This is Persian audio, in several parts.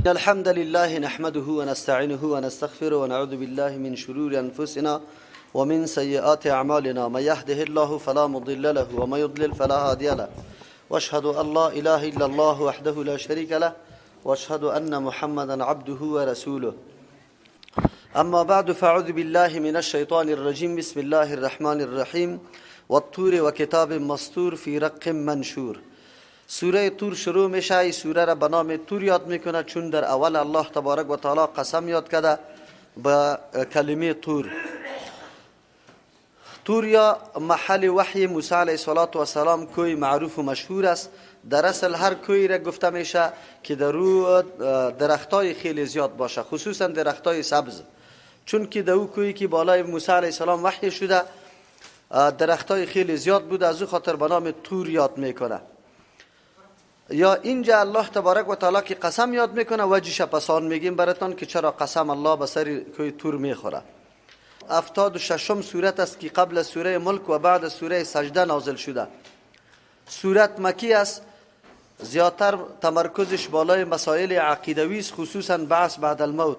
الحمد لله نحمده ونستعينه ونستغفره ونعوذ بالله من شرور أنفسنا ومن سيئات أعمالنا، من يهده الله فلا مضل له ومن يضلل فلا هادي له، واشهد أن لا إله إلا الله وحده لا شريك له، واشهد أن محمدا عبده ورسوله. أما بعد، فأعوذ بالله من الشيطان الرجيم. بسم الله الرحمن الرحيم. والطور وكتاب مسطور في رق منشور. سوره طور شروع میشه. این سوره را به نام طور یاد میکنه چون در اول الله تبارک و تعالی قسم یاد کرده به کلمه طور. طور یا محل وحی موسی علیه السلام کوی معروف و مشهور است. در اصل هر کوی را گفته میشه که در او درختای خیلی زیاد باشه، خصوصا درختای سبز، چون که در او کوی که بالای موسی علیه السلام وحی شده درختای خیلی زیاد بود، از او خاطر به نام طور یاد میکنه. یا اینجا الله تبارک و تعالی که قسم یاد میکنه، وجهش پسان میگیم براتون که چرا قسم الله به سر کوی طور میخوره. 76 سورت است که قبل سوره ملک و بعد سوره سجده نازل شده. سورت مکی است، زیادتر تمرکزش بالای مسائل عقیدوی است، خصوصا بعث بعد الموت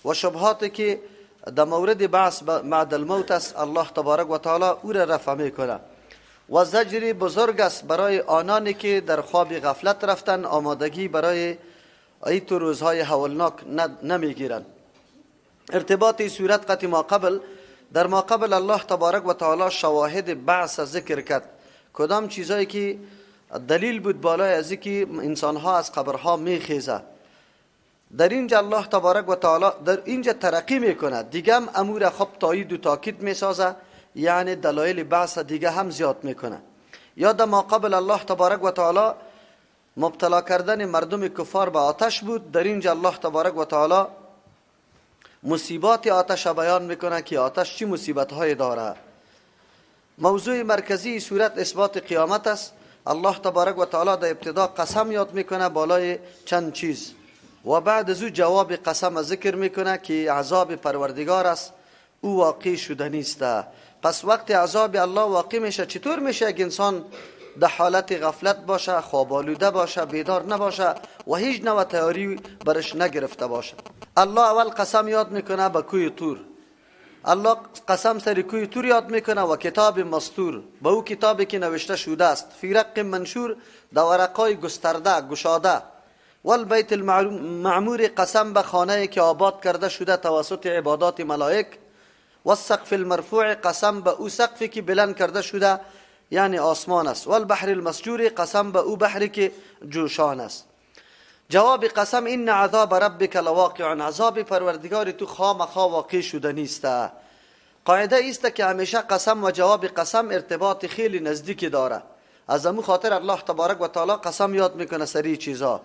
و شبهاتی که در مورد بعث بعد الموت است. الله تبارک و تعالی او را رفع میکنه و زجر بزرگ است برای آنانی که در خواب غفلت رفتن، آمادگی برای ایت روزهای هولناک نمیگیرند. ارتباط صورت قطع ما قبل، در ما قبل الله تبارک و تعالی شواهد بعث ذکر کرد، کدام چیزایی که دلیل بود بالای از که انسانها از قبرها میخیزه. در اینجا الله تبارک و تعالی در اینجا ترقی میکنه، دیگه هم امور خب تایید و تاکید میسازه، یعنی دلایل بعث دیگه هم زیاد میکنه. یا در ما قبل الله تبارک و تعالی مبتلا کردن مردم کفار به آتش بود، در اینجا الله تبارک و تعالی مصیبات آتش بیان میکنه که آتش چی مصیبت های داره. موضوع مرکزی صورت اثبات قیامت است. الله تبارک و تعالی در ابتدا قسم یاد میکنه بالای چند چیز و بعد از او جواب قسم ذکر میکنه که عذاب پروردگار است، او واقع شده نیست. پس وقت عذاب الله واقع میشه، چطور میشه یک انسان در حالت غفلت باشه، خواب آلوده باشه، بیدار نباشه و هیچ نوع تیاری برش نگرفته باشه؟ الله اول قسم یاد میکنه به کوی طور. الله قسم سر کوی طور یاد میکنه و کتاب مسطور، به او کتابی که نوشته شده است، فی رق منشور، در ورقای گسترده گشاده. والبیت المعمور، قسم به خانه که آباد کرده شده توسط عبادات ملائک. والسقف المرفوع، قسم به او سقفی که بلند کرده شده یعنی آسمان است. والبحر المسجور، قسم به او بحری که جوشان است. جواب قسم ان عذاب ربک لواقع، عذاب پروردگار تو خامخا واقع شده نیست. قاعده است که همیشه قسم و جواب قسم ارتباط خیلی نزدیکی داره. از امو خاطر الله تبارک و تعالی قسم یاد میکنه سری چیزا.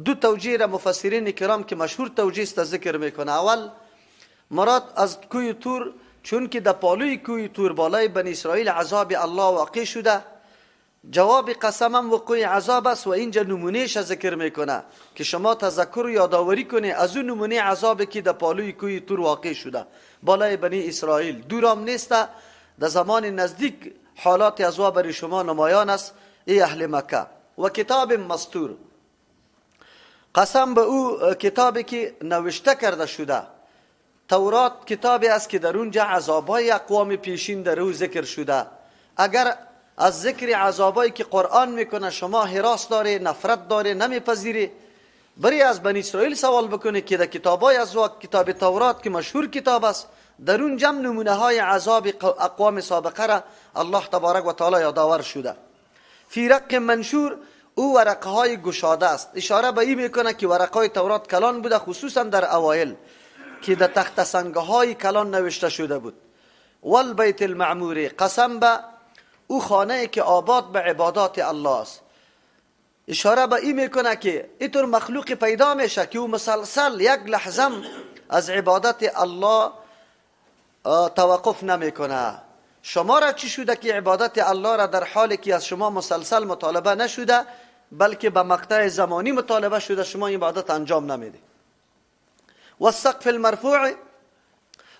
دو توجیه را مفسرین کرام که مشهور توجیه است ذکر میکنه. اول مراد از کوی طور، چون که در پالوی کوی طور بالای بنی اسرائیل عذاب الله واقع شده، جواب قسم هم وقوع عذاب است و اینجا نمونهش ذکر میکنه که شما تذکر و یادآوری کنی از اون نمونه عذابی که در پالوی کوی طور واقع شده بالای بنی اسرائیل. دورام نیست، در زمان نزدیک حالات عذاب برای شما نمایان است ای اهل مکه. و کتاب مسطور، قسم به او کتابی که نوشته کرده شده. تورات کتابی است که در اونجا عذابهای اقوام پیشین در او ذکر شده. اگر از ذکر عذابایی که قرآن میکنه شما هراس داره، نفرت داره، نمیپذیری، بری از بنی اسرائیل سوال بکنه که در کتابای از کتاب تورات که مشهور کتاب است، در اون جمع نمونه های عذاب اقوام سابقه را الله تبارک و تعالی یادآور شده. فی رق منشور، او ورقه های گشاده است. اشاره به این میکنه که ورقه های تورات کلان بوده، خصوصا در اوایل که در تخت سنگ های کلان نوشته شده بود. والبیت المعمور، قسم به او خانه که آباد به عبادات الله است. اشاره به این میکنه که اینطور مخلوق پیدا میشه که او مسلسل یک لحظه از عبادت الله توقف نمیکنه. شما را چی شده که عبادت الله را در حالی که از شما مسلسل مطالبه نشده، بلکه به مقطع زمانی مطالبه شده، شما عبادت انجام نمیده؟ و سقف المرفوع،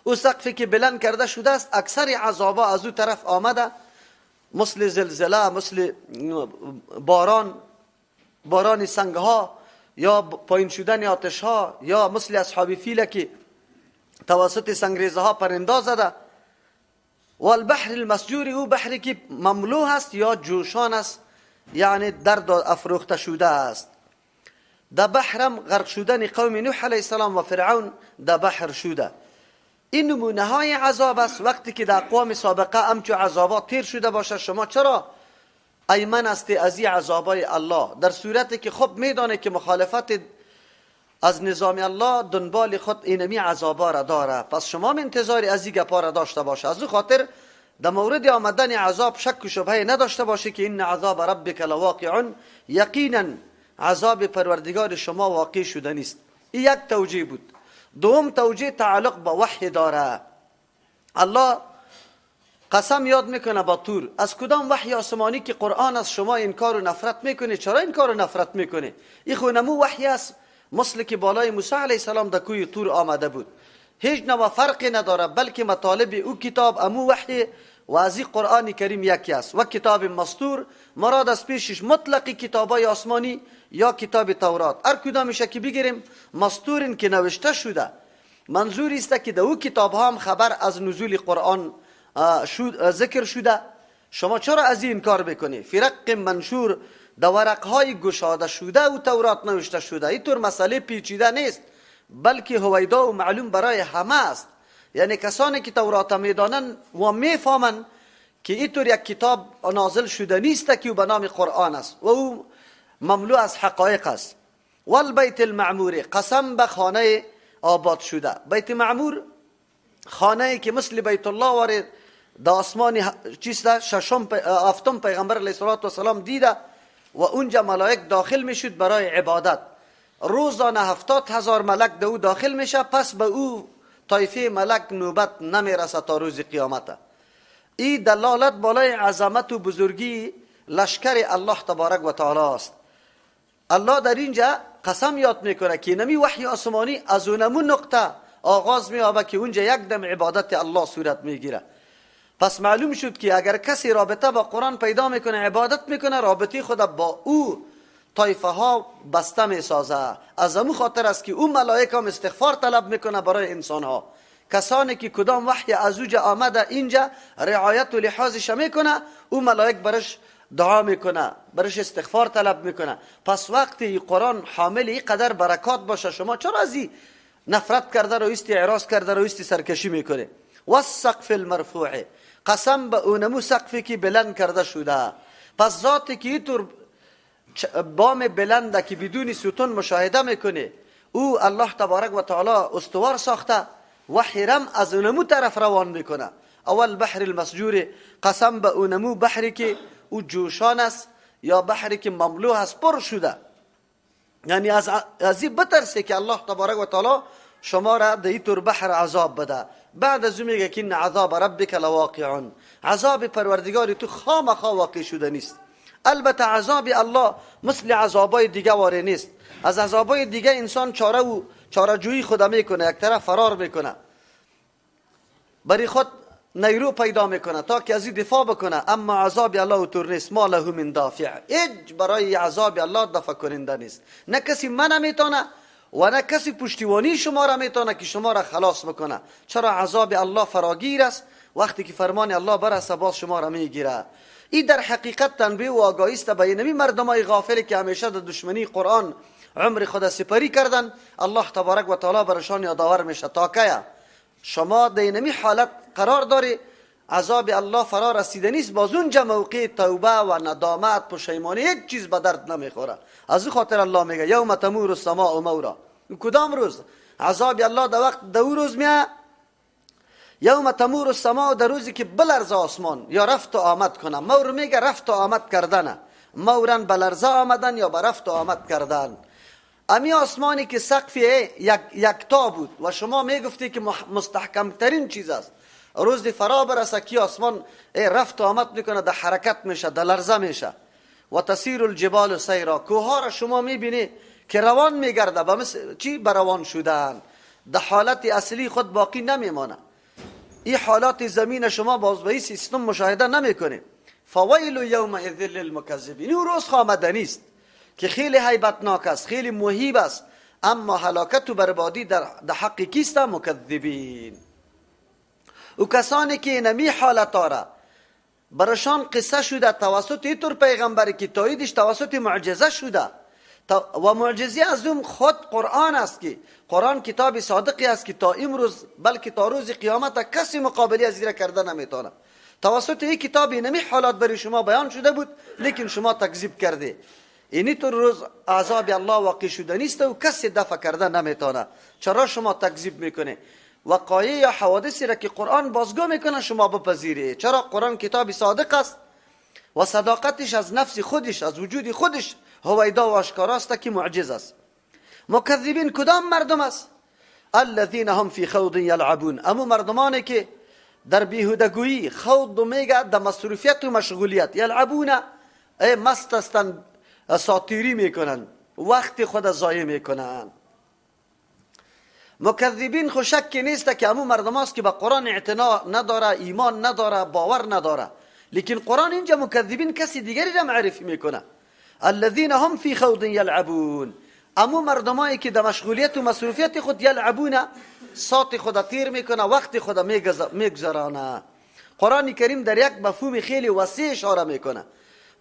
او سقفی که بلند کرده شده است، اکثر عذابا از او طرف آمده، مثل زلزله، مثل باران، باران سنگها، یا پایین شدن آتش ها، یا مثل اصحاب فیل که توسط سنگریزه ها پرنده زده. والبحر المسجور، او بحری که مملو هست یا جوشان است، یعنی درد افروخته شده است. در بحرم غرق شدن قوم نوح علیه السلام و فرعون در بحر شده. این نمونه های عذاب است. وقتی که در اقوام سابقه امچو عذابات تیر شده باشه، شما چرا ایمن هستی از این عذابای الله، در صورتی که خب میدانه که مخالفت از نظام الله دنبال خود اینمی عذابا را داره. پس شما انتظاری از این گپا را داشته باشه. از او خاطر در مورد آمدن عذاب شک و شبهه نداشته باشه که این عذاب ربک لواقع، یقینا عذاب پروردگار شما واقع شده نیست. این یک توجیه بود. دوم توجیه تعلق با وحی داره. الله قسم یاد میکنه با طور. از کدام وحی آسمانی که قرآن از شما انکار و نفرت میکنه؟ چرا انکار و نفرت میکنه؟ این خونمو وحی است مثل که بالای موسی علیه السلام در کوی طور آمده بود. هیچ نوع فرقی نداره، بلکه مطالب او کتاب امو وحی و از این قرآن کریم یکی است. و کتاب مستور مراد از پیشش مطلق کتابای آسمانی یا کتاب تورات، هر کدامش که بگیریم مستورین که نوشته شده، منظور است که در او کتاب هم خبر از نزول قرآن ذکر شده. شما چرا از این کار بکنی؟ فرق منشور، در ورقهای گشاده شده و تورات نوشته شده. اینطور مسئله پیچیده نیست، بلکه هویدا و معلوم برای همه است. یعنی کسانی که تورات میدانن و میفهمن که اینطور یک کتاب نازل شده نیست که او به نام قرآن است و او مملو از حقایق است. والبیت المعمور، قسم به خانه آباد شده. بیت معمور خانه که مثل بیت الله وارد در آسمان چیست ششم هفتم پیغمبر علیه الصلاة والسلام دیده و اونجا ملائک داخل میشد برای عبادت. روزانه 70,000 ملک به او داخل میشه، پس به او طایفه ملک نوبت نمیرسه تا روز قیامت. این دلالت بالای عظمت و بزرگی لشکر الله تبارک و تعالی است. الله در اینجا قسم یاد میکنه که نمی وحی آسمانی از اونمون نقطه آغاز میابه که اونجا یک دم عبادت الله صورت میگیره. پس معلوم شد که اگر کسی رابطه با قرآن پیدا میکنه، عبادت میکنه، رابطه خود با او طایفه ها بسته میسازه. از امو خاطر است که او ملائکه هم استغفار طلب میکنه برای انسان ها. کسانی که کدام وحی از اوجا آمده اینجا رعایت و لحاظش میکنه، او ملائک برش دعا میکنه، برش استغفار طلب میکنه. پس وقتی قرآن حامل این قدر برکات باشه، شما چرا از این نفرت کرده رو ایستی اعراض کرده رو ایستی سرکشی میکنه؟ والسقف المرفوع، قسم به اونمو سقفی که بلند کرده شده. پس ذاتی که اینطور بام بلنده که بدون ستون مشاهده میکنه، او الله تبارک و تعالی استوار ساخته و حرم از اونمو طرف روان میکنه. اول بحر المسجور، قسم به اونمو بحری که او جوشان است یا بحری که مملو است، پر شده. یعنی از این بترسه که الله تبارک و تعالی شما را در اینطور بحر عذاب بده. بعد از او میگه که این عذاب ربک لواقع، عذاب پروردگار تو خامخا واقع شده نیست. البته عذاب الله مثل عذابای دیگه واره نیست. از عذابای دیگه انسان چاره و چاره جویی خود میکنه، یک طرف فرار میکنه، برای خود نیرو پیدا میکنه تا که از این دفاع بکنه. اما عذاب الله طور نیست. ما له من دافع، هیچ برای عذاب الله دفع کننده نیست. نه کسی منع میتونه و نه کسی پشتیبانی شما را میتونه که شما را خلاص بکنه. چرا عذاب الله فراگیر است، وقتی که فرمان الله برسه باز شما را میگیره. این در حقیقت تنبیه و آگاهی است به اینمی مردمای غافل که همیشه در دشمنی قرآن عمر خود سپری کردن. الله تبارک و تعالی برشان یادآور میشه تا که شما در اینمی حالت قرار داری، عذاب الله فرا رسیده نیست، باز اونجا موقع توبه و ندامت پشیمانی هیچ چیز به درد نمیخوره. از او خاطر الله میگه یوم تمور السماء مورا. کدام روز عذاب الله در وقت در روز میه؟ یوم تمور السماء، در روزی که بلرزه آسمان یا رفت و آمد کنه. مور میگه رفت و آمد کردن، مورن بلرزه آمدن یا برفت و آمد کردن. امی آسمانی که سقف یکتا بود و شما میگفتی که مستحکم ترین چیز است، روز فرا برسه که آسمان رفت و آمد میکنه، در حرکت میشه، در لرزه میشه. و تسیر الجبال سیرا، کوه را شما میبینی که روان میگرده، با مثل چی بروان شدن، در حالت اصلی خود باقی نمیمانه. این حالات زمین شما باز به این سیستم مشاهده نمیکنه. فویل یومئذ للمکذبین، این روز آمده نیست. که خیلی هیبتناک است، خیلی مهیب است، اما هلاکت و بربادی در حق کیست؟ مکذبین. او کسانی که نمی حالت داره برشان قصه شده توسط اینطور پیغمبری که تاییدش توسط معجزه شده و معجزه از اون خود قرآن است که قرآن کتاب صادقی است که تا امروز بلکه تا روز قیامت کسی مقابله از زیر کرده نمیتونه. توسط این کتاب نمی حالات برای شما بیان شده بود، لیکن شما تکذیب کرده. اینی تو روز عذاب الله واقع شده نیست و کسی دفع کرده نمیتونه. چرا شما تکذیب میکنه؟ وقایع یا حوادثی را که قرآن بازگو میکنه شما بپذیری. چرا؟ قرآن کتاب صادق است و صداقتش از نفس خودش، از وجود خودش هویدا و آشکارا است که معجز است. مکذبین کدام مردم است؟ الذین هم فی خوض یلعبون، امو مردمانی که در بیهودگویی، خوض میگه در مصروفیت و مشغولیت، یلعبون ای مست هستند، ساتیری میکنن، وقت خود ضایع میکنن. مکذبین خو شک نیست که امو مردم است که به قرآن اعتنا نداره، ایمان نداره، باور نداره، لیکن قرآن اینجا مکذبین کسی دیگری را معرفی میکنه. الذین هم فی خوض یلعبون، امو مردمایی که در مشغولیت و مصروفیت خود یلعبون، ساعت خود تیر میکنه، وقت خود میگذرانه. قرآن کریم در یک مفهوم خیلی وسیع اشاره میکنه.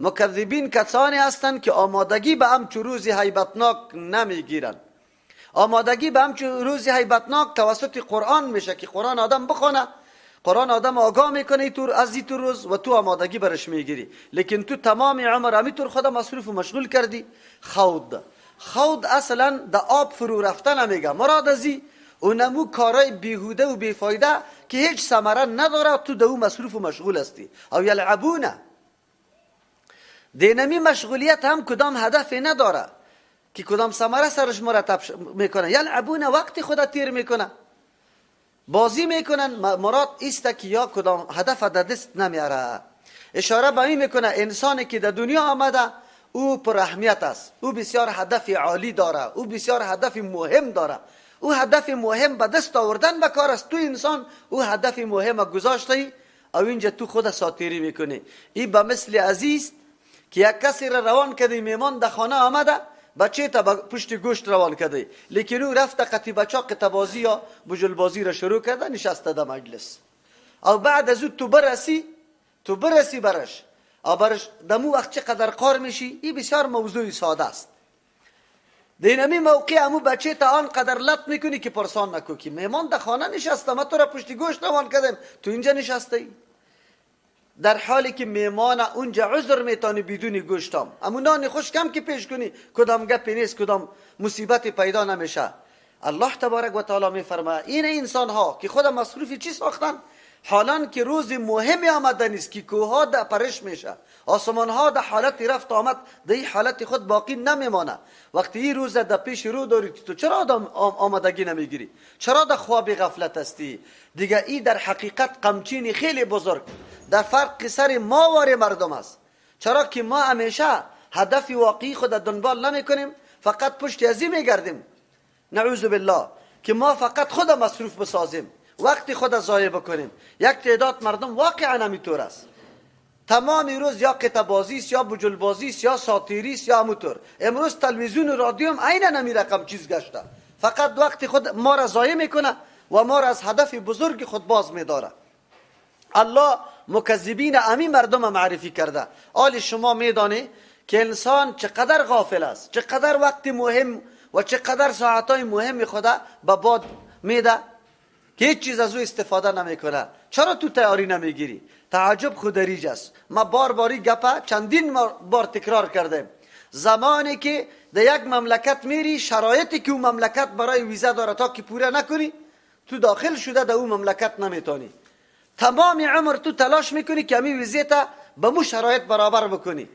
مکذبین کسانی هستند که آمادگی به همچو روز هیبتناک نمیگیرند. آمادگی به همچو روز هیبتناک توسط قرآن میشه که قرآن آدم بخونه، قرآن آدم آگاه میکنه تو از این روز و تو آمادگی برش میگیری، لیکن تو تمام عمر همینطور خود مصروف و مشغول کردی. خوض اصلا در آب فرو رفتن نمیگه، مراد از این اونمو کارای بیهوده و بیفایده که هیچ ثمره نداره، تو در او مصروف و مشغول هستی. او یلعبونه، دینمی مشغولیت هم کدام هدفی نداره که کدام ثمره سرش مرتب میکنه. یلعبونه وقتی خود تیر میکنه، بازی میکنن، مراد ایست که یا کدام هدف در دست نمیاره. اشاره به این میکنه انسانی که در دنیا آمده او پر اهمیت است، او بسیار هدف عالی داره، او بسیار هدف مهم داره، او هدف مهم به دست آوردن به کار است. تو انسان او هدف مهم گذاشتی او اینجا تو خود ساتیری میکنی. این به مثل عزیز که یک کسی را روان کردی، میمان در خانه آمده، بچه تا پشت گوشت روان کرده، لیکن او رفت قطی بچه قطع بازی یا بجل بازی را شروع کرده، نشسته در مجلس. او بعد از او تو برسی برش، او برش دمو وقت چقدر قار میشی. این بسیار موضوع ساده است. دینمی موقع امو بچه تا آن قدر لط میکنی که پرسان نکو که میمان در خانه نشسته، ما تو را پشت گوشت روان کردیم، تو اینجا نشسته ای. در حالی که میمان اونجا عذر میتانی بدون گوشتام، امو نان خوش کم که پیش کنی کدام گپی نیست، کدام مصیبت پیدا نمیشه. الله تبارک و تعالی میفرماید این انسان ها که خود مصروف چی ساختن، حالان که روز مهمی آمده نیست که کوه در پرش میشه، آسمان ها در حالت رفت آمد، در این حالت خود باقی نمیمانه. وقتی این روز در پیش رو داری تو چرا آدم آمادگی نمیگیری؟ چرا در خواب غفلت هستی؟ دیگه این در حقیقت قمچین خیلی بزرگ در فرق سر ما وار مردم است. چرا که ما همیشه هدف واقعی خود دنبال نمیکنیم، فقط پشت ازی میگردیم. نعوذ بالله که ما فقط خود مصروف بسازیم، وقتی خود ضایع بکنیم. یک تعداد مردم واقعا همینطور است، تمام روز یا قطع بازی است، یا بجل بازی است، یا ساتیری است، یا همونطور. امروز تلویزیون و رادیو هم عینا همین رقم چیز گشته، فقط وقتی خود ما را ضایع میکنه و ما را از هدف بزرگ خود باز میداره. الله مکذبین امی مردم معرفی کرده. آل شما میدانی که انسان چقدر غافل است، چقدر وقت مهم و چقدر ساعتهای مهم خدا به باد میده که هیچ چیز از او استفاده نمیکنه. چرا تو تیاری نمیگیری؟ تعجب خودریج است. ما بار باری گپه چندین بار تکرار کردیم. زمانی که در یک مملکت میری، شرایطی که او مملکت برای ویزا داره تا که پوره نکنی تو داخل شده در او مملکت نمیتونی. تمام عمر تو تلاش میکنی که همی ویزه تا به مو شرایط برابر بکنی.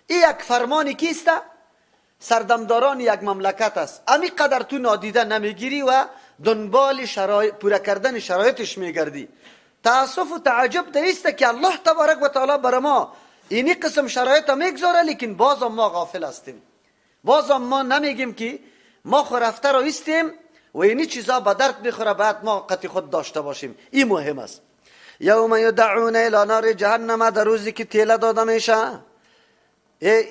این یک فرمانی کیست؟ سردمداران یک مملکت است. امی قدر تو نادیده نمیگیری و دنبال شرایط پوره کردن شرایطش میگردی. تاسف و تعجب است که الله تبارک و تعالی بر ما اینی قسم شرایط میگذاره، لیکن بازم ما غافل هستیم. بازم ما نمیگیم که ما خو رفته رو ایستیم و اینی چیزا به درد میخوره، بعد ما قطعی خود داشته باشیم. این مهم است. یوم یدعون الی نار جهنم، در روزی که تیله داده میشه.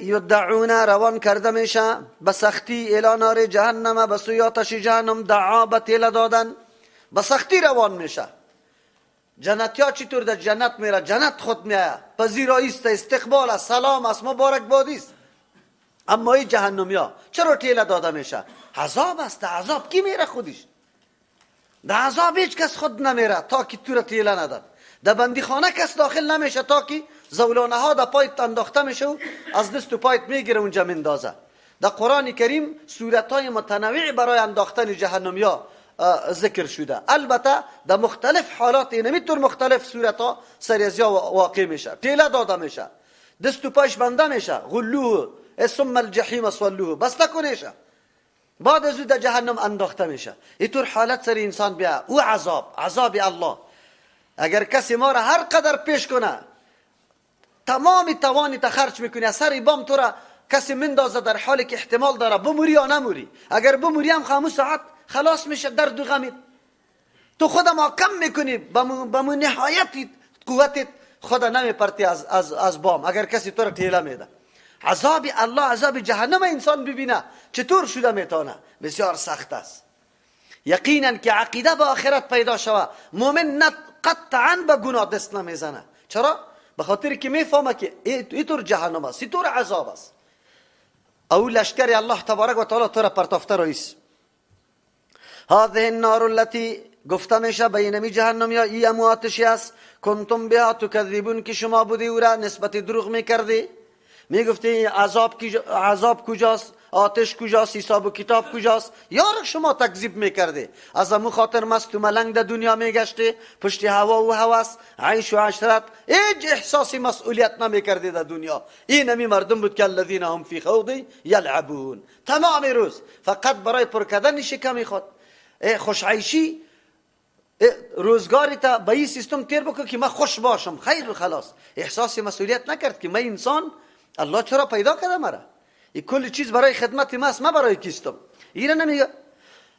یدعون روان کرده میشه به سختی الی نار جهنم، به سوی آتش جهنم، دعا به تیله دادن، به سختی روان میشه. جنتی ها چطور در جنت میره؟ جنت خود میایه، پذیرایی است، استقبال است، سلام است، مبارک بادی است. اما این جهنمی ها چرا تیله داده میشه؟ عذاب است. عذاب کی میره خودش؟ در عذاب هیچ کس خود نمیره تا که تو را تیله نداد. در بندیخانه کس داخل نمیشه تا که زولانه ها در پایت انداخته میشه و از دست و پایت میگیره اونجا مندازه. در قرآن کریم صورت های متنوع برای انداختن جهنمی ها ذکر شده. البته در مختلف حالات اینمیتور مختلف صورت ها سریزی ها واقع میشه. تیله داده میشه، دست و پایش بنده میشه، غلوه ثم الجحیم صلوه، بسته کنیشه، بعد از او در جهنم انداخته میشه. اینطور حالت سر انسان بیا، او عذاب، عذاب الله. اگر کسی ما را هر قدر پیش کنه، تمام توانی تا خرج میکنی، سر بام تو را کسی مندازه در حالی که احتمال داره بموری یا نموری. اگر بموری هم خاموش ساعت خلاص میشه درد و غمت. تو خود ما کم میکنی به نهایت قوتت، خدا نمیپرتی از بام اگر کسی تو را تیله میده. عذاب الله، عذاب جهنم انسان ببینه چطور شده میتونه، بسیار سخت است. یقینا که عقیده به آخرت پیدا شوه، مؤمن نه قطعا به گناه دست نمیزنه. چرا؟ به خاطر که میفهمه که اینطور جهنم است، اینطور عذاب است. او لشکر الله تبارک و تعالی تو را پرتافته رئیس. هذه النار التي گفته میشه به اینمی جهنم یا ای امو آتشی است، کنتم بها تکذبون، که شما بودی او را نسبت دروغ میکردی، میگفتی عذاب کجاست، آتش کجاست، حساب و کتاب کجاست، یار شما تکذیب میکردی. از امو خاطر مست و ملنگ در دنیا میگشتی، پشت هوا و هوس، عیش و عشرت، هیچ احساس مسئولیت نمیکردی در دنیا. این همی مردم بود که الذین هم فی خوض یلعبون، تمام روز فقط برای پر کردن شکم خود، خوش عیشی، روزگاری تا به این سیستم تیر بکن که من خوش باشم، خیر و خلاص. احساس مسئولیت نکرد که من انسان، الله چرا پیدا کرده مرا؟ این کل چیز برای خدمت ماست، ما برای کیستم. اینا نمیگه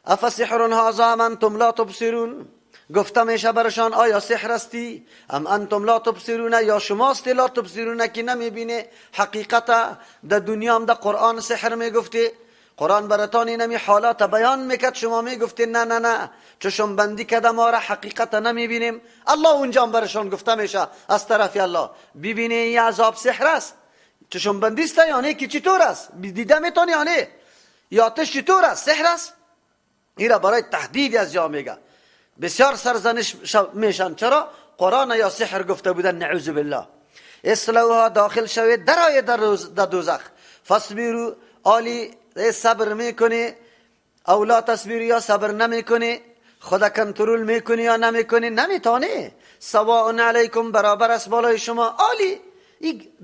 افسحر هذا ام انتم لا تبصرون، گفته میشه برشان آیا سحر استی؟ ام انتم لا تبصرون، یا شماست لا تبصرون که نمیبینه حقیقت. در دنیا هم در قرآن سحر میگفتی، قرآن براتان اینمی حالات بیان میکرد، شما میگفتی نه نه نه، چشم بندی کده ما را، حقیقت نمیبینیم. الله اونجا برشان گفته میشه از طرف الله ببینی این عذاب سحر است، چشم بندی است یا نه، که چطور است، دیده میتونی یا نه، یا آتش چطور است، سحر است. این را برای تهدید از یا میگه، بسیار سرزنش میشن. چرا؟ قرآن یا سحر گفته بودن، نعوذ بالله. اصلوها داخل شوید درای در دوزخ، فاصبروا، آلی صبر میکنی او لا تصبری، یا صبر نمیکنی، خدا کنترل میکنی یا نمیکنی، نمیتونی. سواء علیکم، برابر است بالای شما. آلی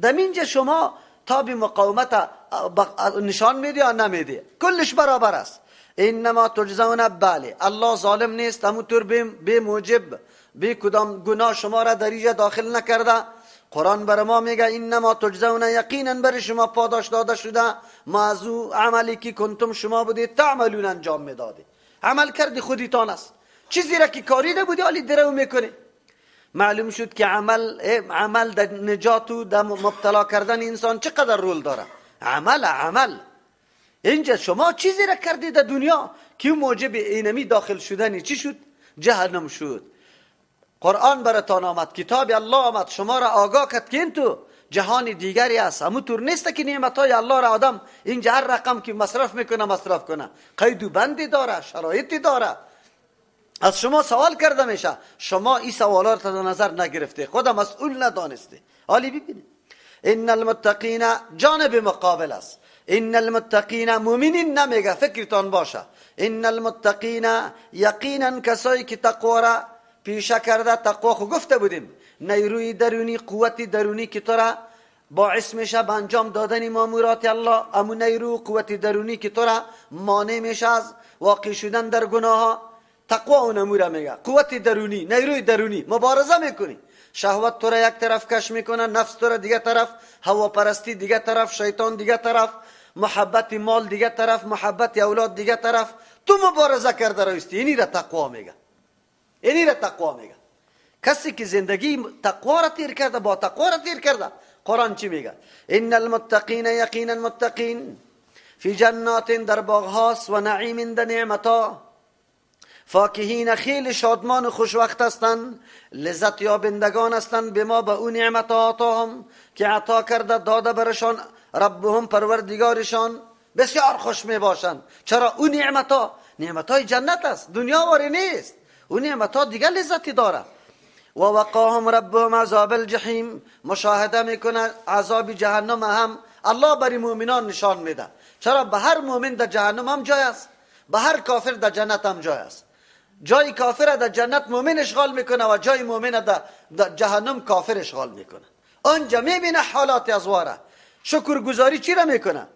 دمینجا شما تاب مقاومت نشان میدی یا نمیدی، کلش برابر است. انما تجزون، بله الله ظالم نیست، همونطور بی موجب بی کدام گناه شما را در اینجا داخل نکرده. قرآن بر ما میگه انما تجزون، یقینا بر شما پاداش داده شده، ما از او عملی که کنتم شما بودید تعملون انجام میدادی. عمل کردی خودتان است، چیزی را که کاری نبودی حالی درو میکنی. معلوم شد که عمل در نجات و در مبتلا کردن انسان چقدر رول داره. عمل اینجا شما چیزی را کردی در دنیا که موجب اینمی داخل شدنی چی شد؟ جهنم شد. قرآن براتان آمد، کتاب الله آمد، شما را آگاه کرد که این تو جهان دیگری است، همونطور نیست که نعمتهای الله را آدم اینجا هر رقم که مصرف میکنه مصرف کنه، قید و بندی داره، شرایطی داره. از شما سوال کرده میشه، شما این سوالات را نظر نگرفته، خود مسئول ندانسته. حالی ببینید ان المتقین جانب مقابل است. ان المتقین مؤمنین نمیگه، فکرتان باشه. ان المتقین یقینا کسایی که تقوا را پیشه کرده، تقوا خو گفته بودیم نیروی درونی، قوت درونی که تو را باعث میشه به انجام دادن مامورات الله، امو نیرو قوت درونی که تو را مانع میشه از واقع شدن در گناه ها، تقوا اونمو را میگه. قوت درونی، نیروی درونی، مبارزه میکنی، شهوت تو را یک طرف کش میکنه، نفس تو را دیگه طرف، هواپرستی دیگه طرف، شیطان دیگه طرف، محبت مال دیگه طرف، محبت اولاد دیگه طرف، تو مبارزه کرده راستی. اینی را تقوا میگه، اینی را تقوا میگه. کسی که زندگی تقوا را تیر کرده، با تقوا را تیر کرده، قرآن چی میگه؟ ان المتقین یقینا متقین فی جنات در باغ هاست و نعیم در نعمتا، فاکهین خیلی شادمان و خوشوقت هستند، لذت یابندگان هستند، به ما به او نعمت آتاهم که عطا کرده داده برشان ربهم پروردگارشان، بسیار خوش می باشند. چرا؟ او نعمتا نعمتای جنت است، دنیا واری نیست، او نعمتا دیگه لذتی داره. و وقاهم ربهم عذاب الجحیم، مشاهده میکنه عذاب جهنم هم الله برای مؤمنان نشان میده. چرا؟ به هر مؤمن در جهنم هم جای است، به هر کافر در جنت هم جای است. جای کافر در جنت مؤمن اشغال میکنه و جای مؤمن در جهنم کافر اشغال میکنه. آنجا میبینه حالات ازواره. شکرگزاری چی را میکنه؟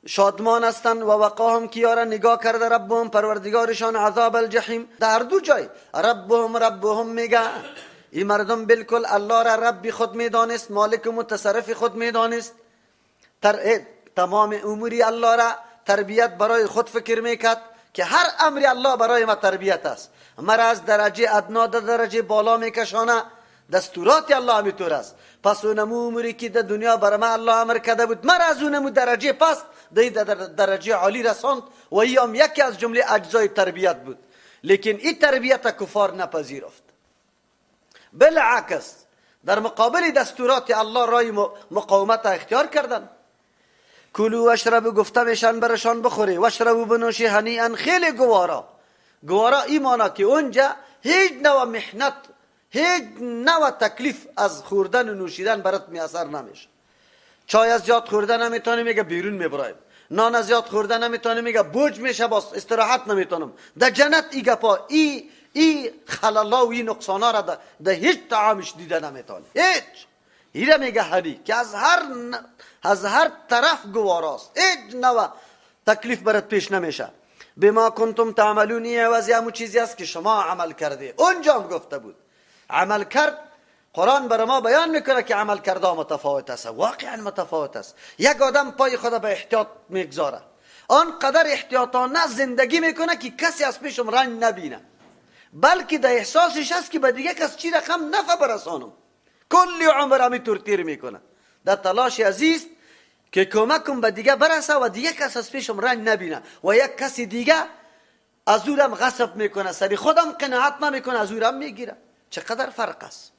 شادمان هستند و وقاهم کیارا نگاه کرده ربهم پروردگارشان عذاب الجحیم. در دو جای ربهم ربهم میگه. این مردم بالکل الله را ربی خود میدانست، مالک و متصرف خود میدانست، تمام اموری الله را تربیت برای خود فکر میکرد که هر امری الله برای ما تربیت است، مرا از درجه ادنا در درجه بالا میکشانه، دستورات الله همیطور است. پس اونمو اموری که در دنیا برای ما الله امر کرده بود مرا از اونمو درجه پس در درجه عالی رساند و ای هم یکی از جمله اجزای تربیت بود. لیکن این تربیت کفار نپذیرفت، بالعکس در مقابل دستورات الله رای مقاومت اختیار کردن. کلو واشربوا گفته میشن برشان بخوری، واشربوا بنوشی هنیئا خیلی گوارا. گوارا ایمانا که اونجا هیچ نوع محنت، هیچ نوع تکلیف از خوردن و نوشیدن برات میسر نمیشه. چای از زیاد خوردن نمیتونی میگه بیرون میبرایم، نان از زیاد خوردن نمیتونی میگه بوج میشه باز استراحت نمیتونم. در جنت ای گپا ای خلالا و ای نقصانا را در هیچ طعامش دیده نمیتونی، هیچ. ایره میگه هنی که از هر طرف گواراست، هیچ نوع تکلیف برات پیش نمیشه. بما کنتم تعملون، عوضی همون چیزی است که شما عمل کرده. اونجا هم گفته بود عمل کرد. قرآن برای ما بیان میکنه که عمل کرده متفاوت است، واقعا متفاوت است. یک آدم پای خود به احتیاط میگذاره، آنقدر احتیاطانه زندگی میکنه که کسی از پیشم رنج نبینه، بلکه در احساسش است که به دیگه کس چی رقم نفع برسانم. کلی عمر همینطور تیر میکنه در تلاش عزیز که کمکم به دیگه برسه و دیگه کس از پیشم رنج نبینه و یک کسی دیگه از اورم غصب میکنه، سری خودم قناعت نمیکنه، از اورم میگیره. چقدر فرق است.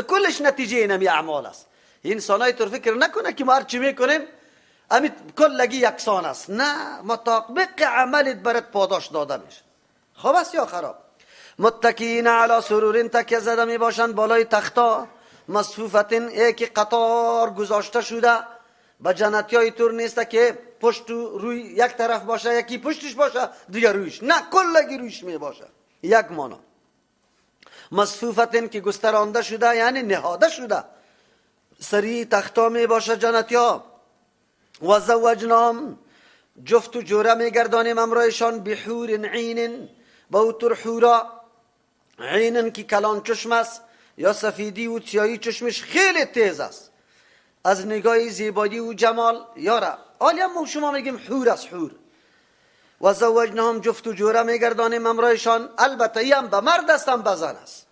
کلش نتیجه اینمی اعمال است. انسانای طور فکر نکنه که ما هر چی میکنیم امی کلگی یکسان است. نه، مطابق عملت برات پاداش داده میشه. خوب است یا خراب؟ متکئین علی سرور، تکیه زده می باشند بالای تختا، مصفوفتین که قطار گذاشته شده. به جنتی های طور نیست که پشت روی یک طرف باشه، یکی پشتش باشه دیگه رویش، نه کلگی رویش می باشه. یک مانا مصفوفتین که گسترانده شده یعنی نهاده شده، سری تختا می باشه جنتی ها. و زوجناهم، جفت و جوره می گردانیم امرایشان، بحور عین، با اوتر حورا، عین که کلان چشم است یا سفیدی و سیاهی چشمش خیلی تیز است از نگاه زیبایی و جمال. یارا آلی ما شما میگیم حور است، حور. و زوجناهم، جفت و جوره میگردانیم امرایشان، البته ای هم به مرد است هم به زن است.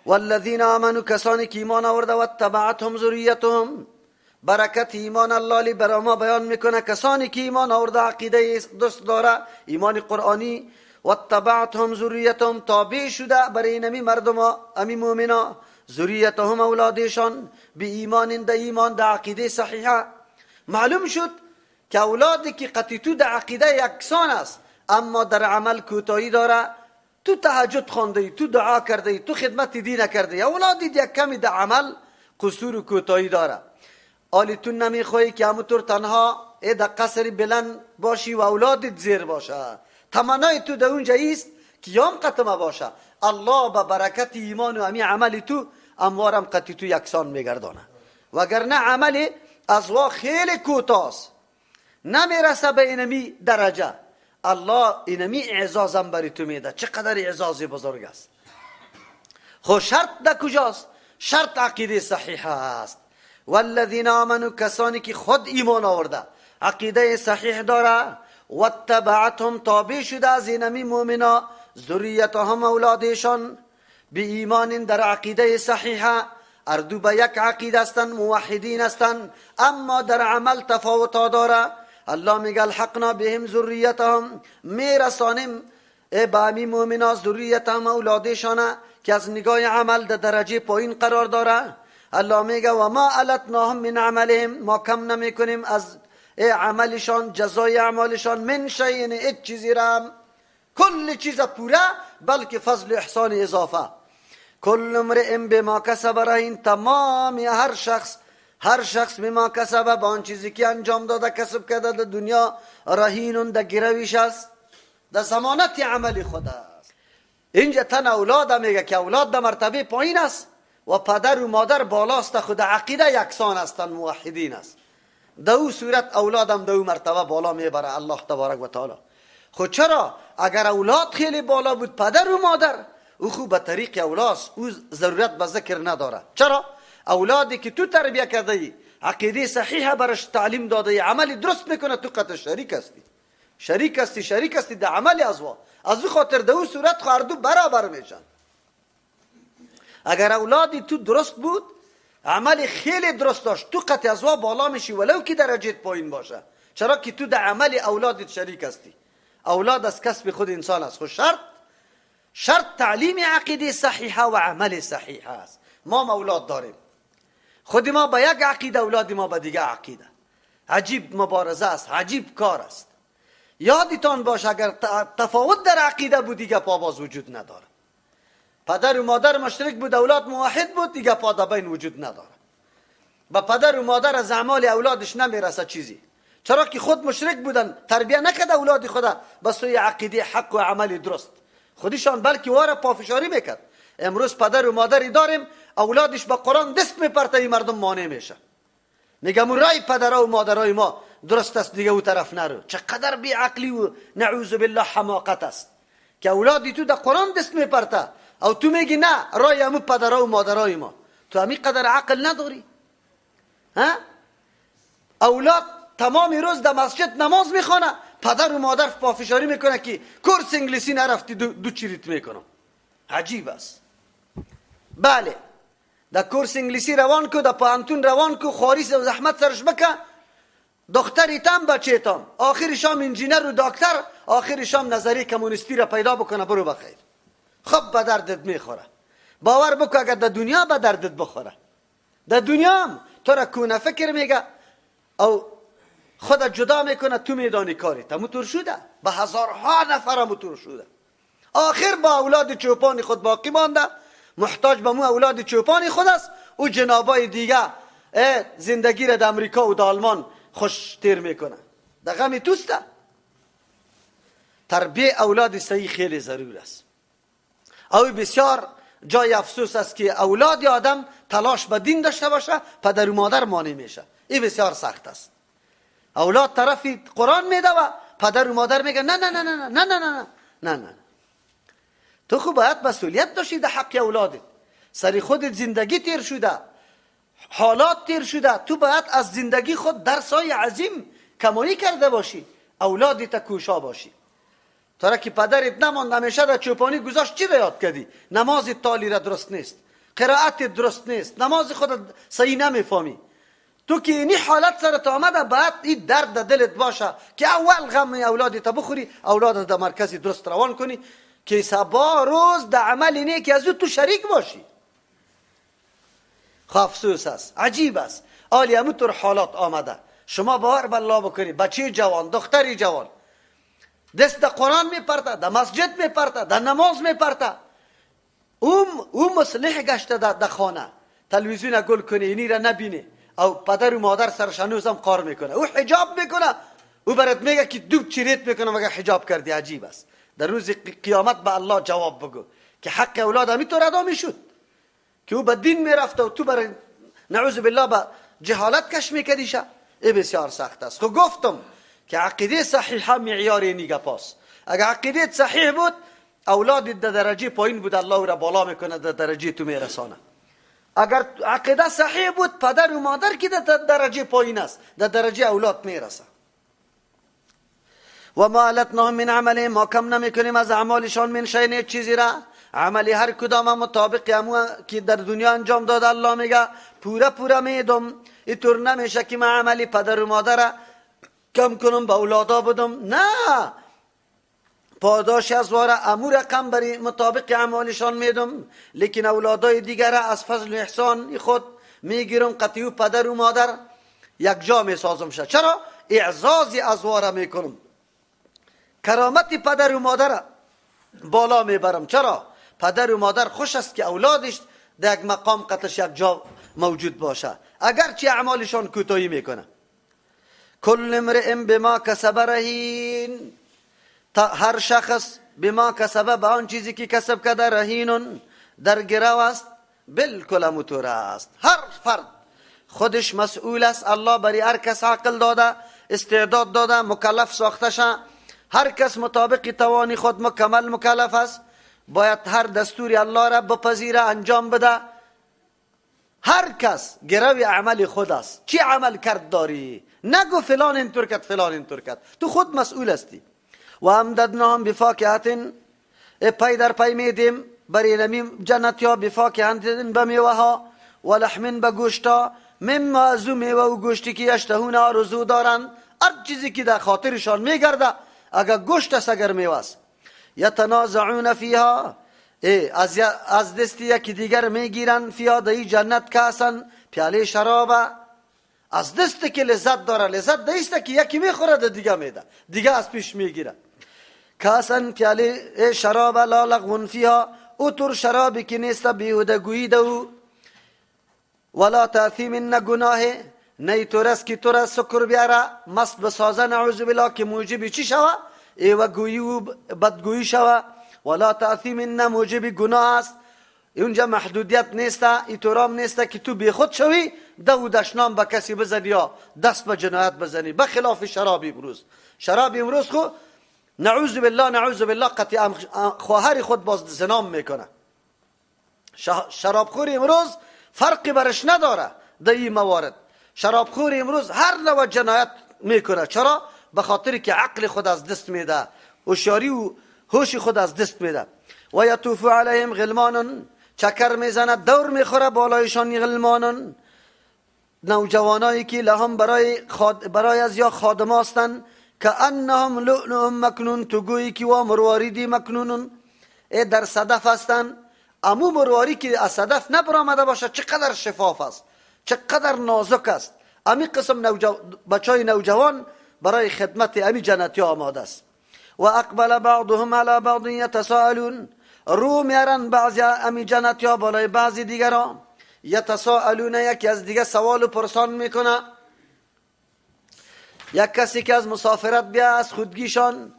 والذین آمنوا، کسانی که ایمان آورده، و اتبعتهم ذریتهم، برکت ایمان الله برای ما بیان میکنه. کسانی که ایمان آورده، عقیده دوست داره، ایمان قرآنی، و اتبعتهم ذریتهم، تابع شده برای اینمی مردم ها، امی مؤمنا، ذریتهم اولادشان، به ایمان، در ایمان، در عقیده صحیحه. معلوم شد که اولادی که قطعی تو در عقیده یکسان است اما در عمل کوتاهی داره، تو تهجد خوانده ای، تو دعا کرده ای، تو خدمت دین کرده ای، اولادی یک کمی در عمل قصور و کوتاهی داره. آلی تو نمیخوایی که همونطور تنها در قصر بلند باشی و اولادت زیر باشه. تمنای تو در اونجا است که یام قطمه باشه. الله به برکت ایمان و امی عمل تو اموارم قطعی تو یکسان میگردانه، وگرنه عمل از وا خیلی کوتاست، نمیرسه به اینمی درجه. الله اینمی اعزازم بری تو میده. چقدر اعزاز بزرگ است. خب شرط در کجاست؟ شرط عقیده صحیح است. والذین آمنوا، کسانی که خود ایمان آورده، عقیده صحیح داره، واتبعتهم، تابع شده از اینمی مؤمنا، ذریتهم اولادشان، به ایمان در عقیده صحیحه، اردو به یک عقیده هستند، موحدین هستند، اما در عمل تفاوت داره. الله میگه الحقنا بهم ذریتهم، میرسانیم به امی مؤمنا ذریتهم، اولادشانه که از نگاه عمل در درجه پایین قرار داره. الله میگه و ما التناهم من عملهم، ما کم نمیکنیم از عملشان، جزای اعمالشان، من شیء، هیچ چیزی را، کل چیز پوره، بلکه فضل احسان اضافه. کل امرئ بما کسب رهین، تمام هر شخص، هر شخص بما کسب، با آن چیزی که انجام داده، کسب کرده در دنیا، رهین، در گرویش است، در ضمانت عمل خود است. اینجا تن اولاد میگه که اولاد در مرتبه پایین است و پدر و مادر بالاست، خود عقیده یکسان هستند، موحدین است. در او صورت اولادم در او مرتبه بالا میبره الله تبارک و تعالی. خود چرا اگر اولاد خیلی بالا بود، پدر و مادر او خوب به طریق اولاد، او ضرورت به ذکر نداره. چرا؟ اولادی که تو تربیه کرده ای، عقیده صحیح برش تعلیم داده ای، عمل درست میکنه، تو قطع شریک هستی، شریک هستی، شریک هستی در عمل ازوا. از او خاطر در او صورت خو هر دو برابر میشن. اگر اولادی تو درست بود، عمل خیلی درست داشت، تو قطع ازوا بالا میشی ولو که درجه پایین باشه. چرا که تو در عمل اولادت شریک هستی. اولاد از کسب خود انسان است. خود شرط تعلیم عقیده صحیحه و عمل صحیحه است. ما اولاد داریم، خود ما با یک عقیده، اولاد ما با دیگه عقیده. عجیب مبارزه است، عجیب کار است. یادتان باش اگر تفاوت در عقیده بود دیگه پاباز وجود نداره. پدر و مادر مشترک بود، اولاد موحد بود، دیگه پا در بین وجود نداره. با پدر و مادر از اعمال اولادش نمیرسه چیزی، چرا که خود مشرک بودن، تربیه نکرد اولاد خدا به سوی عقیده حق و عمل درست خودشان، بلکه واره پافشاری میکرد. امروز پدر و مادری داریم اولادش با قرآن دست میپرته، این مردم مانع میشه. میگم رای پدرها و مادرای ما درست است، دیگه او طرف نرو. چقدر بی عقلی و نعوذ بالله حماقت است که اولادی تو در قرآن دست میپرته او تو میگی نه رای امو پدرها و مادرای ما. تو همی قدر عقل نداری؟ ها؟ اولاد تمام روز در مسجد نماز میخوانه، پدر و مادر پافشاری میکنه که کورس انگلیسی نرفتی دو چریت میکنم. عجیب است. بله در کورس انگلیسی روان کو، در پانتون روان کو، خواری و زحمت سرش بکه، دختری تام بچه تام، آخر شام انجینر و دکتر، آخر شام نظری کمونیستی را پیدا بکنه، برو بخیر. خب به دردت میخوره. باور بکن اگر در دنیا به دردت بخوره، در دنیا هم تو را کونه فکر میگه او خود جدا میکنه، تو میدانی کاری تموتور شده، به هزارها نفر موتور شده. آخر با اولاد چوپان خود باقی مانده، محتاج به مو اولاد چوپان خود است. او جنابای دیگه زندگی را در امریکا و در آلمان خوش تیر میکنه. در غم توسته. تربیه اولاد صحیح خیلی ضرور است. او بسیار جای افسوس است که اولاد آدم تلاش به دین داشته باشه، پدر و مادر مانع میشه. این بسیار سخت است. اولاد طرفی قرآن میده و پدر و مادر میگه نه نه نه نه نه نه نه نه نه. تو خو باید مسئولیت داشتی در حق اولادت. سری خودت زندگی تیر شده، حالات تیر شده، تو باید از زندگی خود درسای عظیم کمایی کرده باشی، اولادت کوشا باشی. ترا که پدرت نماند همیشه در چوپانی گذاشت، چی را یاد کردی؟ نماز تالی را درست نیست، قرائت درست نیست، نماز خود صحیح نمیفهمی. تو که اینی حالت سرت آمده، باید این درد در دلت باشه که اول غم اولادت بخوری، اولادت در مرکزی درست روان کنی که سبا روز در عمل اینه که از او تو شریک باشی. افسوس است، عجیب است. آلی همونطور حالات آمده. شما باور به الله بکنی، بچه جوان، دختری جوان دست در قرآن میپرته، در مسجد میپرته، در نماز میپرته. او مصلح گشته در خانه، تلویزیون گل کنه، اینی را نبینه، او پدر و مادر سرش هنوز هم قار میکنه، او حجاب میکنه، او برات میگه که دوب چریت میکنه مگه حجاب کردی. عجیب است. در روز قیامت به الله جواب بگو که حق اولاد همینطور ادا میشد که او به دین میرفت و تو برای نعوذ بالله به جهالت کش میکردیشه. ای بسیار سخت است. خب گفتم که عقیده صحیحه معیار اینی گپاست. اگر عقیده صحیح بود، اولاد در درجه پایین بود، الله را بالا میکنه، در درجه تو میرسانه. اگر عقیده صحیح بود، پدر و مادر که در درجه پایین است، در درجه اولاد میرسه. و ما التناهم من عملهم، ما کم نمیکنیم از اعمالشان، من شیء، چیزی را. عملی هر کدام مطابق همو که در دنیا انجام داده الله میگه پورا پورا میدم. اینطور نمیشه که من عملی پدر و مادر کم کنم به اولادا بدم، نه، پاداش از واره امو رقم بری مطابق اعمالشان میدم، لیکن اولادای دیگر از فضل و احسان خود میگیرم، قطعی پدر و مادر یک جا میسازم شه. چرا؟ اعزاز از واره میکنم، کرامت پدر و مادر بالا میبرم. چرا؟ پدر و مادر خوش است که اولادش در یک مقام قطعش یک جا موجود باشه، اگرچه اعمالشان کوتاهی میکنه. کل امرئ بما کسب رهین، هر شخص بما کسب، به آن چیزی که کسب کرده، رهین در گرو است، بالکل همونطور است. هر فرد خودش مسئول است. الله برای هر کس عقل داده، استعداد داده، مکلف ساخته شه. هر کس مطابق توان خود مکمل مکلف است، باید هر دستوری الله را بپذیره، انجام بده. هر کس گروی عمل خود است. چی عمل کرد داری؟ نگو فلان اینطور کرد، فلان اینطور کرد، تو خود مسئول هستی. و امددناهم بفاکهة، پای در پای میدیم برای نمی جنت یا بفاکهة به میوه ها، و لحم به گوشتا، مما از میوه و گوشتی که یشتهون آرزو دارند. هر چیزی که در خاطرشان میگرده، اگر گوشت است اگر میوه است. یتنازعون فیها، از دست یکی دیگر میگیرن، فیها در جنت کاسن، پیاله شراب از دست که لذت داره، لذت دیست که یکی میخوره ده دیگه میده، دیگه از پیش میگیره. کاسن پیاله شراب، لا لغو فیها، او تر شرابی که نیست بیهوده گویی ده او، ولا تاثیم، نه گناه، نه طور است که تو را سکر بیاره، مست بسازه، نعوذ بالله، که موجب چی شوه؟ ایوه گویی و بدگویی شوه. ولا تاثیم، نه موجب گناه است. اونجا محدودیت نیست، ایتورام نیست که تو بی خود شوی دو دشنام به کسی بزنی یا دست به جنایت بزنی، بخلاف شراب امروز. شراب امروز خو نعوذ بالله، نعوذ بالله، قطعا خواهر خود باز زنام میکنه. شرابخور امروز فرقی برش نداره در این موارد. شرابخور امروز هر نوع جنایت میکنه. چرا؟ به خاطر که عقل خود از دست میده، هوشیاری و هوش خود از دست میده. و یطوف علیهم غلمان، چکر میزنه، دور میخوره بالایشان، غلمان نوجوانایی که لهم برای از یا خادم هستن، که انهم لؤلؤ مکنون، تو گویی که وا مرواریدی مکنون، ای در صدف هستن. امو مرواری که از صدف نبرآمده باشه چقدر شفاف است، چقدر نازک است. امی قسم بچای نوجوان برای خدمت امی جنتی آماده است. و اقبل بعضهم علی بعض یتساءلون، رو میارن بعضی امی جنتی ها بالای بعضی دیگران، یتساءلون، یکی از دیگه سوال و پرسان میکنه. یک کسی که از مسافرت بیا از خودگیشان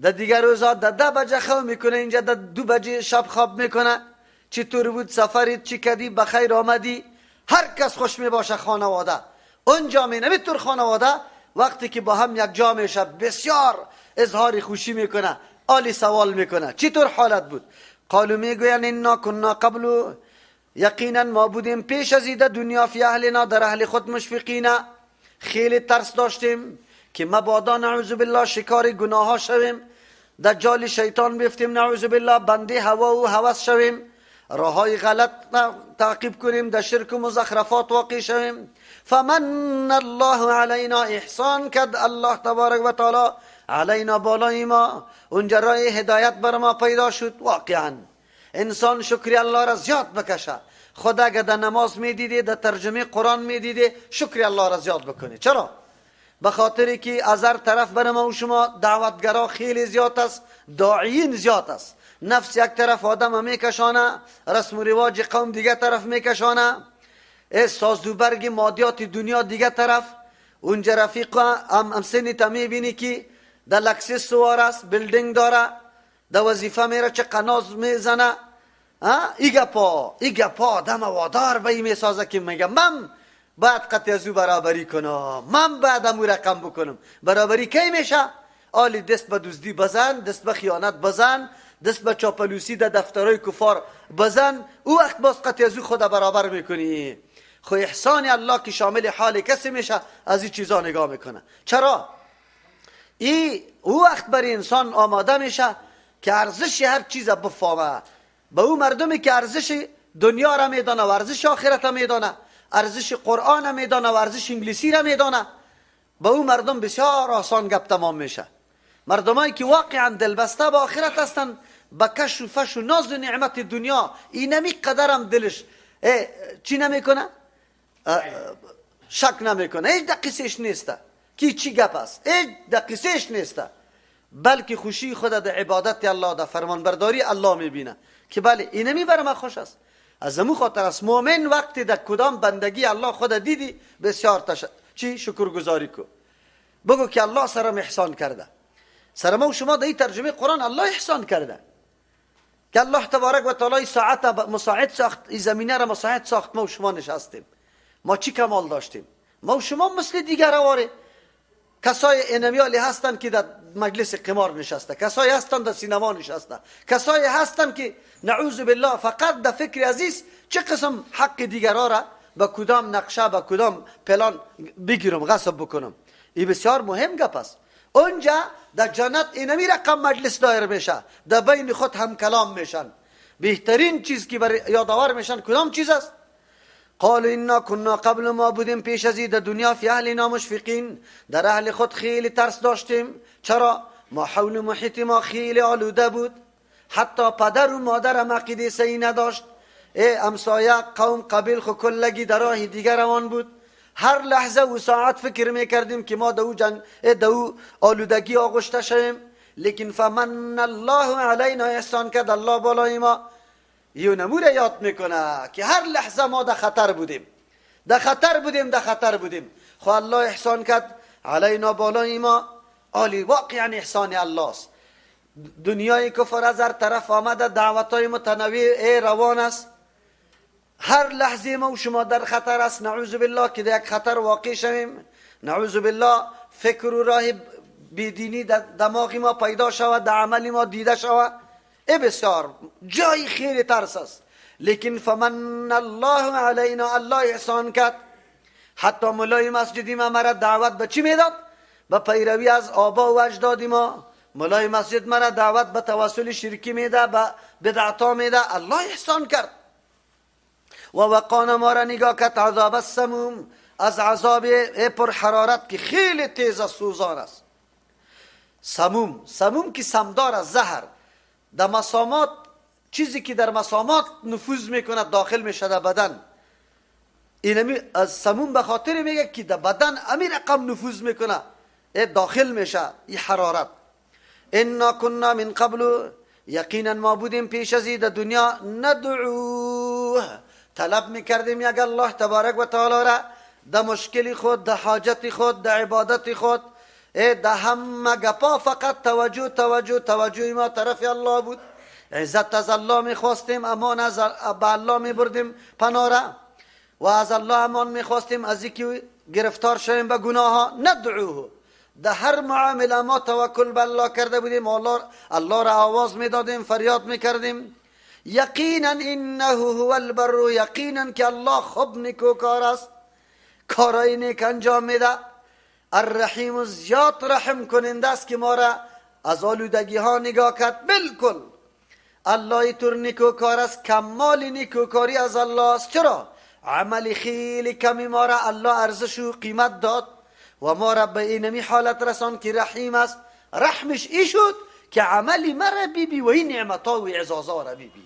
در دیگر روزا در 10 بجه خواب میکنه، اینجا در 2 بجه شب خواب میکنه. چطور بود سفرت، چی کردی، بخیر آمدی؟ هر کس خوش میباشه خانواده اونجا می نمیتور خانواده وقتی که با هم یک جا میشه بسیار اظهار خوشی میکنه، عالی سوال میکنه چطور حالت بود. قالو میگوین انا کنا قبل، یقینا ما بودیم پیش از ایده دنیا، فی اهلنا، در اهل خود، مشفقین، خیلی ترس داشتیم که مبادا نعوذ بالله شکار گناه ها شویم، در جال شیطان بیفتیم نعوذ بالله، بنده هوا و هوس شویم، راههای غلط تعقیب کنیم، در شرک و مزخرفات واقع شویم. فمن الله علینا، احسان کرد الله تبارک و تعالی علینا، بالای ما، اونجا راه هدایت بر ما پیدا شد. واقعا انسان شکری الله را زیاد بکشه. خدا اگه در نماز میدیدی، در ترجمه قرآن میدیدی، شکری الله را زیاد بکنی. چرا؟ به خاطر که از هر طرف بر ما و شما دعوتگرا خیلی زیاد است، داعیین زیاد است. نفس یک طرف آدم میکشانه، رسم و رواج قوم دیگه طرف میکشانه، ساز و برگ مادیات دنیا دیگه طرف. اونجا رفیق هم سنی تا میبینی که در لکسس سوار است، building داره، در وظیفه میره، چه قناز میزنه. ای گپا آدم وادار به این میسازه که میگه من باید قطع از او برابری کنم، من باید امو رقم بکنم. برابری کی میشه؟ آلی دست به دزدی بزن، دست به خیانت بزن، دست به چاپلوسی در دفترهای کفار بزن، او وقت باز قطع از او خود برابر میکنی. خو احسان الله که شامل حال کسی میشه از این چیزا نگاه میکنه. چرا؟ ای او وقت برای انسان آماده میشه که ارزش هر چیز بفهمه. به او مردمی که ارزش دنیا را میدانه و ارزش آخرت را میدانه، ارزش قرآن را میدانه و ارزش انگلیسی را میدانه، به او مردم بسیار آسان گپ تمام میشه. مردمایی که واقعا دلبسته به آخرت هستند، به کش و فش و ناز و نعمت دنیا اینمی قدرم دلش چی نمیکنه؟ شک نمیکنه، هیچ دقیقش نیسته کی چی گپ است، هیچ دقیقش نیسته، بلکه خوشی خود در عبادت الله، در فرمانبرداری الله میبینه که بله اینمی برای من خوش است. از امو خاطر است مؤمن وقتی در کدام بندگی الله خود دیدی بسیار چی شکرگزاری کو، بگو که الله سرم احسان کرده. سر ما و شما در این ترجمه قرآن الله احسان کرده که الله تبارک و تعالی ساعت مساعد ساخت، این زمینه را مساعد ساخت، ما و شما نشستیم. ما چی کمال داشتیم؟ ما و شما مثل دیگر واره کسای انمیالی هستند که در مجلس قمار نشسته، کسایی هستند در سینما نشسته، کسایی هستند که نعوذ بالله فقط در فکر عزیز چه قسم حق دیگرها را با کدام نقشه با کدام پلان بگیرم غصب بکنم. این بسیار مهم گپ است. اونجا در جنت اینمی رقم مجلس دایر میشه، در بین خود هم کلام میشن. بهترین چیز که بر یادآور میشن کدام چیز است؟ قالوا انا كنا قبل ما بودیم پیش از در دنیا فی اهلنا مشفقین، در اهل خود خیلی ترس داشتیم. چرا؟ ما حول محیط ما خیلی آلوده بود، حتی پدر و مادر عقیده صحیح نداشت، ای امسایه قوم قبیل خو کلگی در راه دیگر روان بود. هر لحظه و ساعت فکر میکردیم که ما دو جنگ دو آلودگی آغشته شویم، لیکن فمن الله علینا احسان کرد الله بالای ما. یو نموره یاد میکنه که هر لحظه ما در خطر بودیم، در خطر بودیم، در خطر بودیم، خو الله احسان کرد علینا بالای ما. عالی واقعا احسان الله است. دنیای کفر از هر طرف آمده، دعوتای متنوع روان است، هر لحظه ما و شما در خطر است. نعوذ بالله که در یک خطر واقع شویم، نعوذ بالله فکر و راه بیدینی در دماغ ما پیدا شود، در عمل ما دیده شود. ای بسیار جای خیلی ترس است. لیکن فمن الله علینا، الله احسان کرد. حتی ملای مسجدی ما مرا دعوت به چی میداد؟ به پیروی از آبا و اجداد ما. ملای مسجد مرا دعوت به توسل شرکی میده، به بدعتا میده. الله احسان کرد و وقانا ما را نگاه کرد عذاب السموم، از عذاب پر حرارت که خیلی تیز و سوزان است. سموم، سموم که سمدار است، زهر در مسامات، چیزی که در مسامات نفوذ میکند داخل میشه در بدن. اینمی از سموم به خاطر میگه که در بدن امی رقم نفوذ میکنه، داخل میشه این حرارت. انا كنا من قبل، یقینا ما بودیم پیش از در دنیا، ندعوه، طلب میکردیم یک الله تبارک و تعالی را در مشکل خود، در حاجت خود، در عبادت خود، در همه گپا فقط توجه توجه توجه ما طرف الله بود. عزت از الله میخواستیم، امان از به الله میبردیم پناه را، و از الله امان میخواستیم از اینکه گرفتار شویم به گناه ها. ندعوه، در هر معامله ما توکل به الله کرده بودیم، الله را آواز میدادیم، فریاد میکردیم. یقینا انه هو البر، یقینا که الله خوب نیکوکار است، کارای نیک انجام میده. الرحیم، زیاد رحم کننده است که ما را از آلودگی ها نگاه کرد. بالکل الله تر نیکوکار است، کمال نیکوکاری از الله است. چرا؟ عمل خیلی کمی ما را الله ارزش و قیمت داد و ما را به اینمی حالت رسان که رحیم است. رحمش ای شد که عملی مرا بیبی و این نعمت ها و اعزازها را بیبی.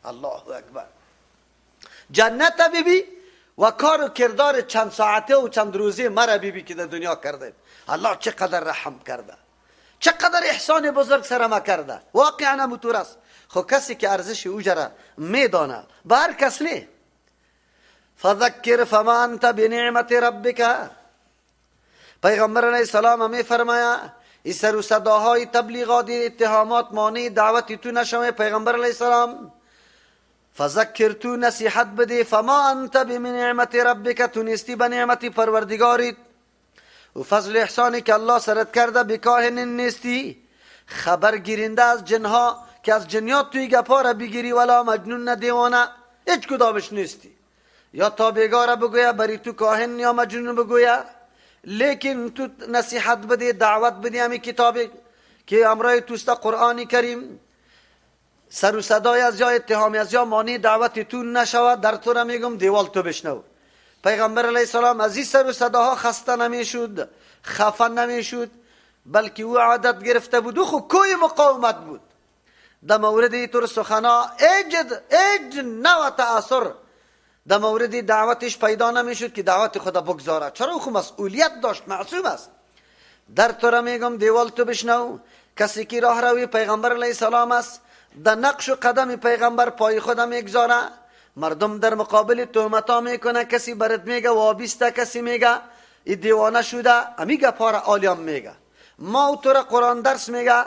الله اکبر. جنت بیبی و کار و کردار چند ساعته و چند روزه مرا بیبی که در دنیا کرده. الله چقدر رحم کرده، چقدر احسان بزرگ سر ما کرده. واقعا همونطور است. خب کسی که ارزش او را میدانه، به هر کس نه. فذکر فما انت بنعمت ربک، پیغمبر علیه السلام می فرماید ای سر و صداهای تبلیغات اتهامات مانع دعوت تو نشوه. پیغمبر علیه السلام فذکر، تو نصیحت بده، فما انت بنعمت ربک، تو نیستی به نعمت پروردگاریت و فضل احسانی که الله سرت کرده بکاهن نیستی، خبر گیرنده از جنها که از جنیات توی گپا را بگیری، ولا مجنون نه دیوانه، هیچ کدامش نیستی. یا تا بیگاره بگویا بری تو کاهن یا مجنون بگویا، لیکن تو نصیحت بده، دعوت بده، همی کتابی که امرای توست قرآن کریم. سر و صدای از یا اتهامی از یا مانع دعوت تو نشود، در تو را میگم دیوال تو بشنو. پیغمبر علیه السلام از این سر و صداها خسته نمیشد، خفه نمیشد، بلکه او عادت گرفته بود و خو کوی مقاومت بود. در مورد اینطور سخنا اج نوع تأثر در مورد دعوتش پیدا نمیشد که دعوت خدا بگذاره. چرا؟ او خو مسئولیت داشت، معصوم است. در تو را میگم دیوال تو بشنو، کسی که راه روی پیغمبر علیه السلام است، در نقش و قدم پیغمبر پای خود میگذاره. مردم در مقابل تهمتا میکنه، کسی برات میگه وابسته، کسی میگه ای دیوانه شده، امی گپا را عالیام میگه. ما تو را قرآن درس میگه،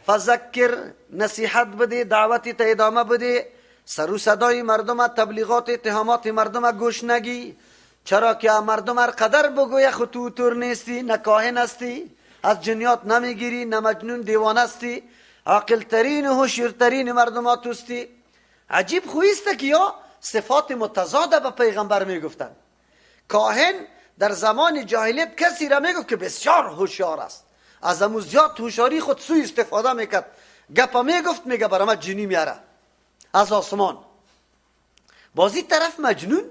فذکر، نصیحت بده، دعوتی تا ادامه بده، سر و صدای مردم، تبلیغات اتهامات مردم گوش نگی. چرا که مردم هر قدر بگویه خود تو تور نیستی، نه کاهن هستی، از جنیات نمیگیری، نه مجنون دیوانه هستی، عاقل ترین و هوشیارترین مردم توستی. عجیب خویسته که یا صفات متضاد به پیغمبر میگفتن. کاهن در زمان جاهلیت کسی را میگفت که بسیار هوشیار است، از امو زیاد هوشیاری خود سوی استفاده میکرد. گپا میگفت، میگه برای ما جنی میاره از آسمان. بازی طرف مجنون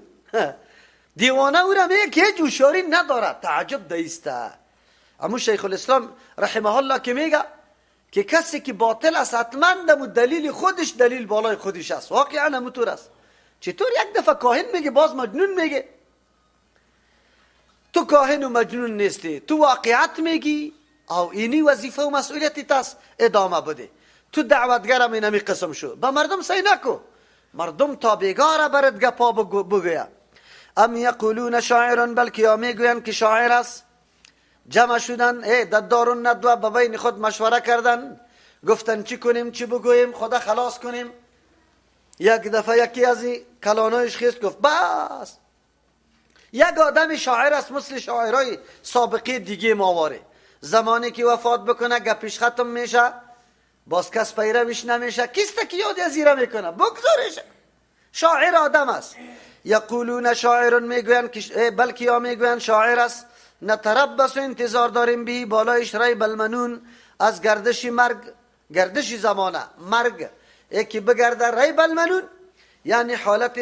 دیوانه او را میگه که هیچ هوشیاری نداره. تعجب دیسته. امو شیخ الاسلام رحمه الله که میگه که کسی که باطل است حتما دمو دلیل خودش دلیل بالای خودش است. واقعا همونطور است. چطور یک دفعه کاهن میگه باز مجنون میگه؟ تو کاهن و مجنون نیستی، تو واقعیت میگی او اینی وظیفه و مسئولیت تاست ادامه بده. تو دعوتگرم اینمی قسم شو، با مردم سعی نکو، مردم تا بیگاره برد گپا بگویا. ام یقولون شاعر، بلکه یا میگوین که شاعر است. جمع شدن در دارالندوه، به بین خود مشوره کردن، گفتن چی کنیم چی بگوییم، خدا خلاص کنیم. یک دفعه یکی از کلانایش خیست گفت بس، یک آدم شاعر است مثل شاعرای سابقه دیگه ماواره، زمانی که وفات بکنه گپش ختم میشه، باز کس پیروش نمیشه، کیست که یاد از ایره میکنه، بگذارش، شاعر آدم است. یقولون شاعر، میگوین بلکه یا میگوین شاعر است. نتربص، انتظار داریم به بالایش ریب المنون، از گردش مرگ، گردش زمانه مرگ یکی بگرده ریب المنون، یعنی حالت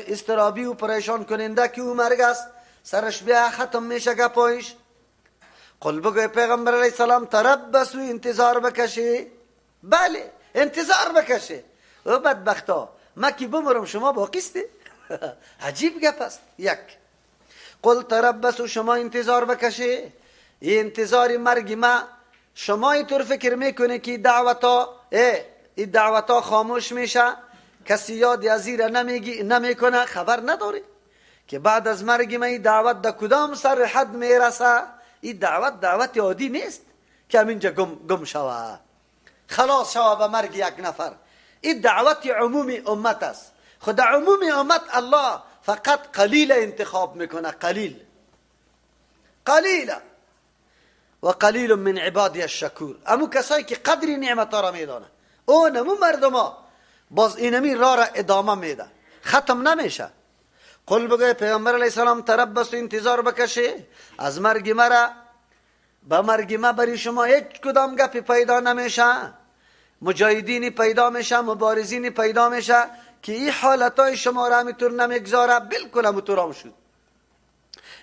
استرابی و پریشان کننده که او مرگ است، سرش بیا ختم میشه گپایش. قل بگوی پیغمبر علیه السلام تربصوا، انتظار بکشی. بله انتظار بکشی. او بدبختا ما کی بمرم شما باقیستی. عجیب گپ است. یک قل تربصوا، شما انتظار بکشی. این انتظار مرگ ما، شما اینطور فکر میکنه که دعوتا این دعوتا خاموش میشه، کسی یاد از ایره نمیکنه، خبر نداری که بعد از مرگ ما این دعوت در کدام سر حد میرسه. این دعوت دعوت عادی نیست که همینجا گم شوه، خلاص شوه به مرگ یک نفر. این دعوت عمومی امت است. خود عمومی امت الله فقط قلیل انتخاب میکنه، قلیل قلیل و قلیل من عبادی الشکور. امو کسایی که قدر نعمت را میدانه، اون امو مردما باز اینمی راه را ادامه میده، ختم نمیشه. قل بگوی پیغمبر علیه السلام تربص، انتظار بکشه از مرگ مرا، به مرگ ما بری شما هیچ کدام گپی پیدا نمیشه، مجاهدینی پیدا میشه، مبارزینی پیدا میشه که این حالتای شما را همینطور نمیگذاره، بالکل همونطور هم شد.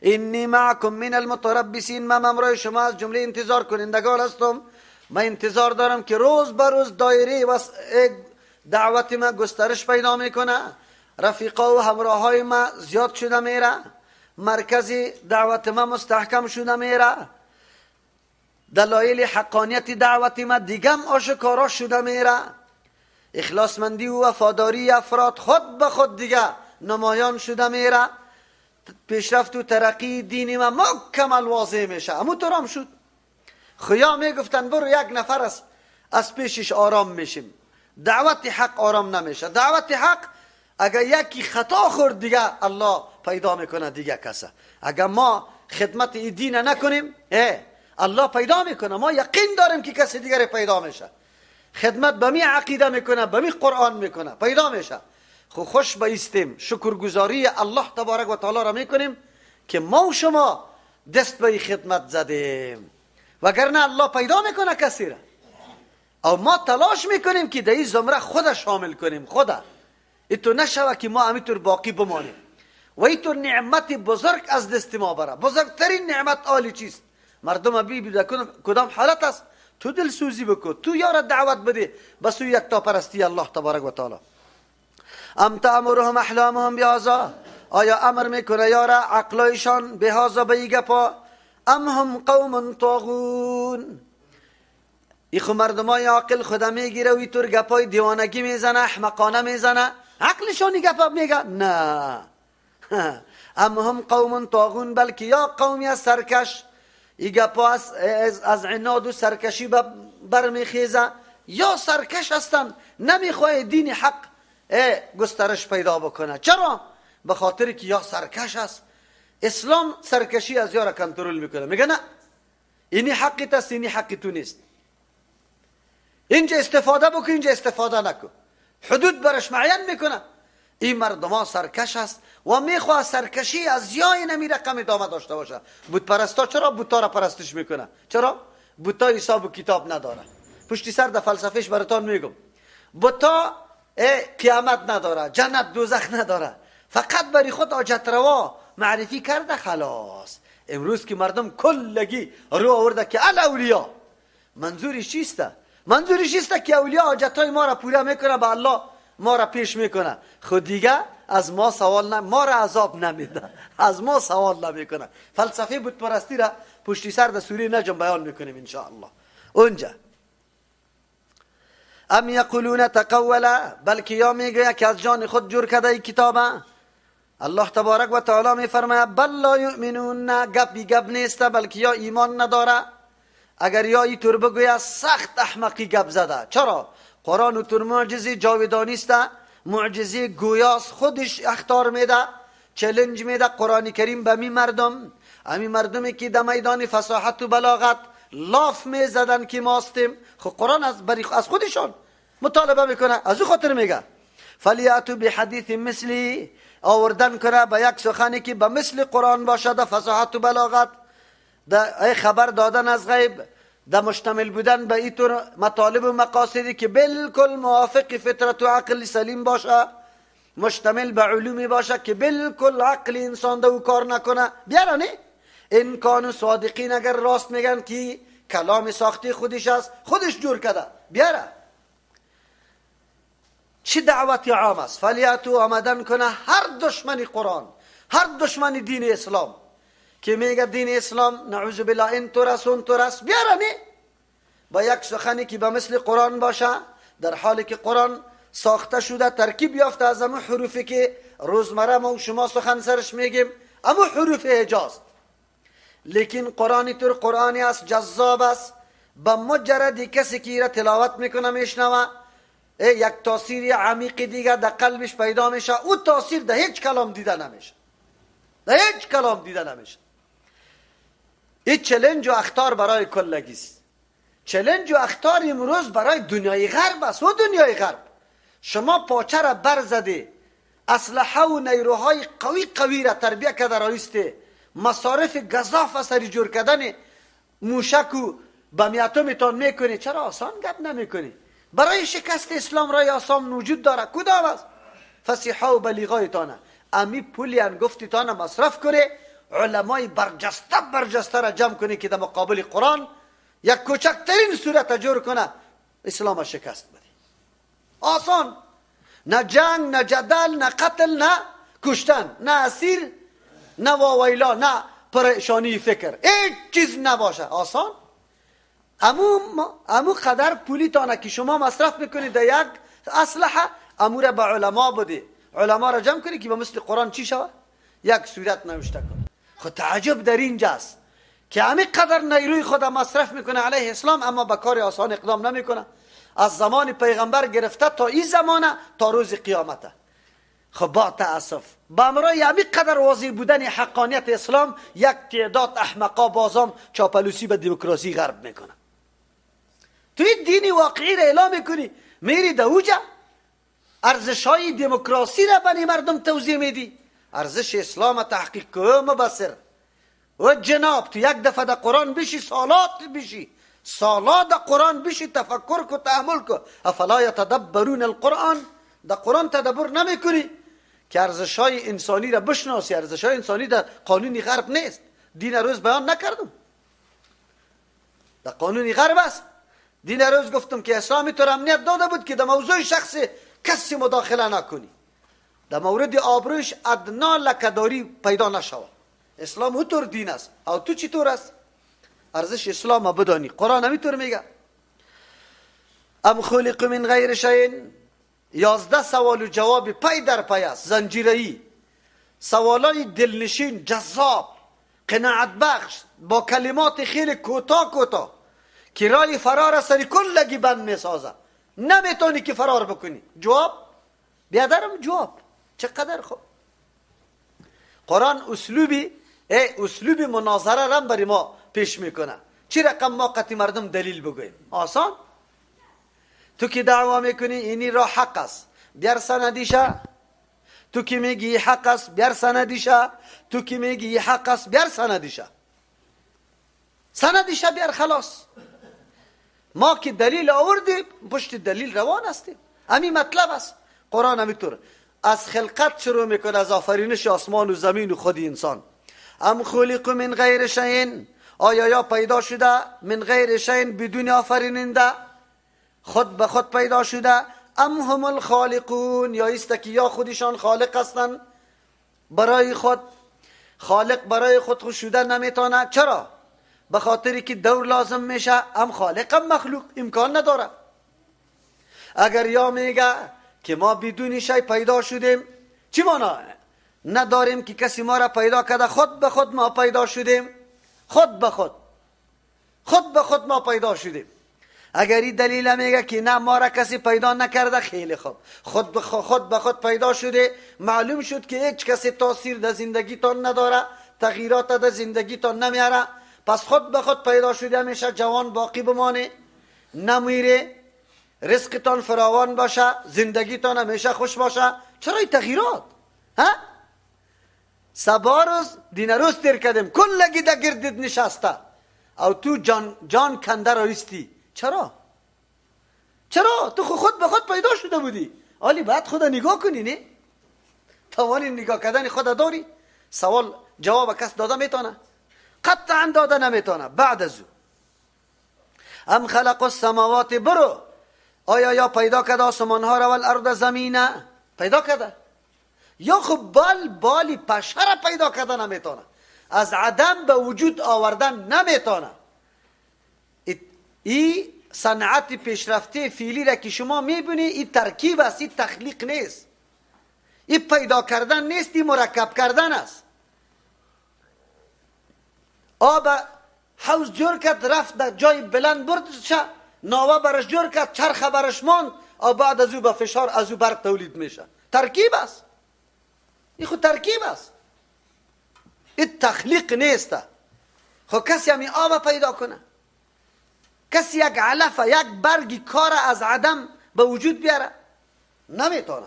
انی معکم من المتربصین، من همراه شما از جمله انتظار کنندگان هستم. من انتظار دارم که روز به روز دایره و دعوت ما گسترش پیدا میکنه، رفیقا و همراه های ما زیاد شده میره، مرکز دعوت ما مستحکم شده میره، دلایل حقانیت دعوت ما دیگم آشکارا شده میره، اخلاصمندی و وفاداری افراد خود به خود دیگه نمایان شده میره، پیشرفت و ترقی دین ما مکمل واضح میشه. امو طور شد. خیا میگفتن برو یک نفر است از پیشش آرام میشیم، دعوت حق آرام نمیشه. دعوت حق اگر یکی خطا خورد دیگه الله پیدا میکنه دیگه کسه. اگر ما خدمت این دین نکنیم الله پیدا میکنه، ما یقین داریم که کسی دیگر پیدا میشه. خدمت به می عقیده میکنه، به می قرآن میکنه، پیدا میشه. خو خوش بایستیم، شکرگزاری الله تبارک و تعالی را میکنیم که ما و شما دست به خدمت زدیم، وگرنه الله پیدا میکنه کسی را. او ما تلاش میکنیم که در این زمره خود شامل کنیم، خدا ایتو نشوه که ما همینطور باقی بمانیم و ایتو نعمت بزرگ از دست ما بره. بزرگترین نعمت عالی چیست؟ مردم بی در کدام حالت است؟ تو دلسوزی بکن، تو یار دعوت بده به سوی یکتاپرستی الله تبارک و تعالی. ام تأمرهم احلامهم بهذا، آیا امر میکنه یار عقلایشان بهذا به ای گپا؟ ام هم قوم طاغون، ای خو مردمای عاقل خدا میگیره و اینطور گپای دیوانگی میزنه، احمقانه میزنه، عقلشان ای گپا میگه؟ نه. ام هم قوم طاغون، بلکه یا قومی از سرکش، ای گپا از عناد و سرکشی برمیخیزه، یا سرکش هستن نمیخواه دین حق گسترش پیدا بکنه. چرا؟ به خاطر که یا سرکش است. اسلام سرکشی از یارا کنترل میکنه، میگه نه اینی حقی است، اینی حقی تو نیست، اینجا استفاده بکن، اینجا استفاده نکن، حدود برش معین میکنه. این مردما سرکش است و میخواه سرکشی از یا نمی رقم ادامه داشته باشه. بت پرستا چرا بتا را پرستش میکنه؟ چرا؟ بتا حساب و کتاب نداره. پشتی سر در فلسفهش براتان میگم. بتا قیامت نداره، جنت دوزخ نداره، فقط برای خود حاجت روا معرفی کرده خلاص. امروز که مردم کلگی رو آورده که الاولیا، منظورش چیست؟ منظورش چیست که اولیا حاجتهای ما را پوره میکنه، به الله ما را پیش میکنه، خود دیگه از ما سوال نه، ما را عذاب نمیده، از ما سوال نمیکنه. فلسفه بت پرستی را پشتی سر در سوره نجم بیان میکنیم ان شاء الله. اونجا ام یقولون تقولا، بلکه یا میگه که از جان خود جور کرده ای کتابه. الله تبارک و تعالی میفرماید بل لا یؤمنون، نه گپ بی گپ نیست، بلکه یا ایمان نداره. اگر یا ای طور بگوید سخت احمقی گپ زده. چرا؟ قرآن طور معجزه جاودانی است، معجزه گویاست، خودش اخطار میده، چالش میده قرآن کریم به می مردم، امی مردمی که در میدان فصاحت و بلاغت لاف میزدن که ما هستیم. خب قرآن از خودشان مطالبه میکنه، از او خاطر میگه فلیاتو بحدیث مثلی، آوردن کنه به یک سخنی که به مثل قرآن باشه، در فصاحت و بلاغت، در خبر دادن از غیب، در مشتمل بودن به اینطور مطالب و مقاصدی که بالکل موافق فطرت و عقل سلیم باشه، مشتمل به علومی باشه که بالکل عقل انسان دو کار نکنه. بیارنه این کانو صادقین، اگر راست میگن که کلام ساختی خودش است، خودش جور کرده، بیاره. چه دعوت عام است؟ فلیاتو آمدن کنه هر دشمن قرآن، هر دشمن دین اسلام که میگه دین اسلام نعوذ بالله این طور است اون طور است، بیارنه با یک سخنی که به مثل قرآن باشه، در حالی که قرآن ساخته شده، ترکیب یافته از امو حروفی که روزمره ما و شما سخن سرش میگیم، امو حروف حجاز. لیکن قرآنی طور قرآنی است، جذاب است، به مجرد کسی که ایره تلاوت میکنه میشنوه، یک تاثیر عمیق دیگه در قلبش پیدا میشه. او تاثیر در هیچ کلام دیده نمیشه، در هیچ کلام دیده نمیشه. این چلنج و اخطار برای کلگی است. چلنج و اخطار امروز برای دنیای غرب است. و دنیای غرب شما پاچه را برزده، اسلحه و نیروهای قوی قوی را تربیه کرده رایسته، مصارف گزاف سری جور کردن موشک و بمیاتومتان میکنی، چرا آسان گپ نمیکنی؟ برای شکست اسلام رای آسان وجود داره. کدام است؟ فصیحه و بلیغایتانه، امی پولی انگفتتانه مصرف کنه، علمای برجسته برجسته را جمع کنه که در مقابل قرآن یک کوچکترین صورت جور کنه، اسلام شکست بده. آسان، نه جنگ، نه جدل، نه قتل، نه کشتن، نه اسیر، نه واویلا، نه پریشانی فکر، هیچ چیز نباشه. آسان. امو قدر پولی تانه که شما مصرف میکنید در یک اسلحه، امو را به علما بده، علما را جمع کنی که به مثل قرآن چی شود؟ یک صورت نوشته کنه. خود تعجب در اینجاست که همی قدر نیروی خود مصرف میکنه علیه اسلام، اما به کار آسان اقدام نمیکنه. از زمان پیغمبر گرفته تا این زمانه تا روز قیامته. خب با تأسف با امرای همی قدر واضح بودن حقانیت اسلام، یک تعداد احمقا بازام چاپلوسی به دموکراسی غرب میکنه. توی دینی واقعی را اعلام میکنی، میری دوجه ارزش های دموکراسی را بنی مردم توضیح میدی، ارزش اسلام تحقیق که مبصر و جناب تو یک دفعه در قرآن بشی، سالات بشی، سالا در قرآن بشی تفکر کو، تأمل کو. افلا یتدبرون القرآن، در قرآن تدبر نمیکنی که ارزش‌های انسانی را بشناسی. ارزش‌های انسانی در قانون غرب نیست. دین روز بیان نکردم، در قانون غرب است. دین روز گفتم که اسلام تو امنیت داده بود که در موضوع شخص کسی مداخله نکنی، در مورد آبروش ادنا لکداری پیدا نشود. اسلام هطور دین است. او تو چطور است؟ ارزش اسلام بدانی. قرآن همینطور میگه. ام خلق من غیر شیء. 11 سوال و جواب پی در پی است، زنجیره‌ای، سوالای دلنشین، جذاب، قناعت بخش، با کلمات خیلی کوتاه کوتاه که رای فرار سری کلگی بند میسازه، نمیتونی که فرار بکنی. جواب بیادرم، جواب چقدر خوب. قرآن اسلوبی اسلوب مناظره رم برای ما پیش میکنه. چی رقم ما قطعی مردم دلیل بگوییم؟ آسان. تو که دعوا میکنی اینی راه حق است، بیار سندیشه. تو که میگی حق است، بیار سندیشه. تو که میگی حق است، بیار سندیشه. سندیشه بیار، خلاص. ما که دلیل آوردیم پشت دلیل روان هستیم. همین مطلب است. قرآن همینطور از خلقت شروع میکنه، از آفرینش آسمان و زمین و خود انسان. ام خلق من غیر شیء، آیا یا پیدا شده من غیر شیء، بدون آفریننده، خود به خود پیدا شده. ام هم الخالقون، یا است که یا خودشان خالق هستند برای خود. خالق برای خود خود شده نمیتونه. چرا؟ به خاطری که دور لازم میشه. ام خالق ام مخلوق، امکان نداره. اگر یا میگه که ما بدون شی پیدا شدیم، چی معنا؟ نداریم که کسی ما را پیدا کرده، خود به خود ما پیدا شدیم، خود به خود، خود به خود ما پیدا شدیم. اگر این دلیل میگه که نه ما را کسی پیدا نکرده، خیلی خوب، خود به خود به خود پیدا شده، معلوم شد که هیچ کسی تاثیر در زندگیتان نداره، تغییرات در زندگیتان نمیاره، پس خود به خود پیدا شده، همیشه جوان باقی بمانه، نمیره، رزقتان فراوان باشه، زندگیتان همیشه خوش باشه. چرا این تغییرات؟ ها؟ سبا روز دین روز تیر کردیم، کلگی در گردید نشسته، او تو جان کنده رایستی. چرا؟ چرا؟ تو خود به خود پیدا شده بودی. آلی باید خود نگاه کنی، نه؟ توانی نگاه کردن خود داری؟ سوال جواب کس داده میتونه؟ قطعا داده نمیتونه. بعد از او ام خلق السماوات، برو آیا یا پیدا کرده آسمان ها را و الارض زمینه پیدا کرده، یا خب بالی پشه را پیدا کرده نمیتونه، از عدم به وجود آوردن نمیتونه. ای صنعت پیشرفته فعلی را که شما میبینی، این ترکیب است، این تخلیق نیست، این پیدا کردن نیست، این مرکب کردن است. آب حوض جور کرد، رفت در جای بلند برد، ناوه برش جور کرد، چرخ برش ماند، آب بعد از او به فشار از او برق تولید میشه. ترکیب است، این خود ترکیب است، این تخلیق نیست. خب کسی همی آب پیدا کنه، کسی یک علف، یک برگی کار از عدم به وجود بیاره، نمیتونه.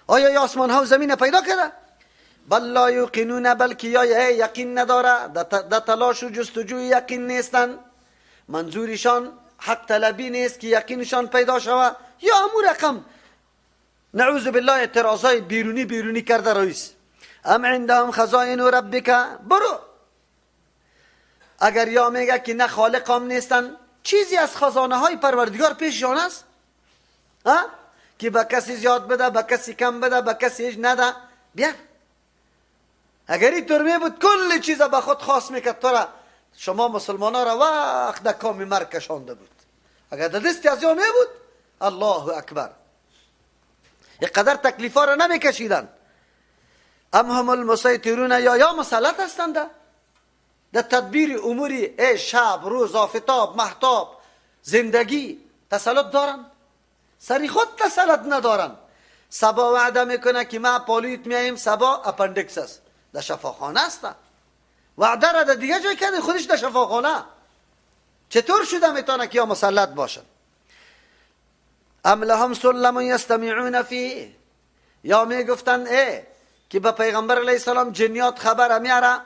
آیا یا آسمان ها و زمین پیدا کرده؟ بل لا یوقنون، بلکه یا یقین نداره، در تلاش و جستجوی یقین نیستن، منظورشان حق طلبی نیست که یقینشان پیدا شوه، یا امو رقم نعوذ بالله اعتراضای بیرونی کرده رئیس. ام عندهم خزائن ربک، برو اگر یا میگه که نه خالق هم نیستن، چیزی از خزانه های پروردگار پیش جان است ها؟ که به کسی زیاد بده، به کسی کم بده، به کسی هیچ نده. بیا اگر این طور می بود کل چیز به خود خاص میکرد، تو را شما مسلمان ها را وقت در کام مرگ کشانده بود. اگر در دستی از یا می بود، الله اکبر، یک قدر تکلیف ها را نمی کشیدن. ام هم المسیطرون، یا مسلط هستند در تدبیر اموری ای شب، روز، آفتاب، مهتاب، زندگی تسلط دارن، سری خود تسلط ندارن. صبا وعده میکنه که ما پالویت میاییم، صبا اپندکس است، در شفاخانه است. وعده را در دیگه جای کرده، خودش در شفاخانه. چطور شده میتونه که یا مسلط باشن؟ ام لهم سلم یستمعون فیه، یا میگفتن ای که به پیغمبر علیه السلام جنیات خبر میاره،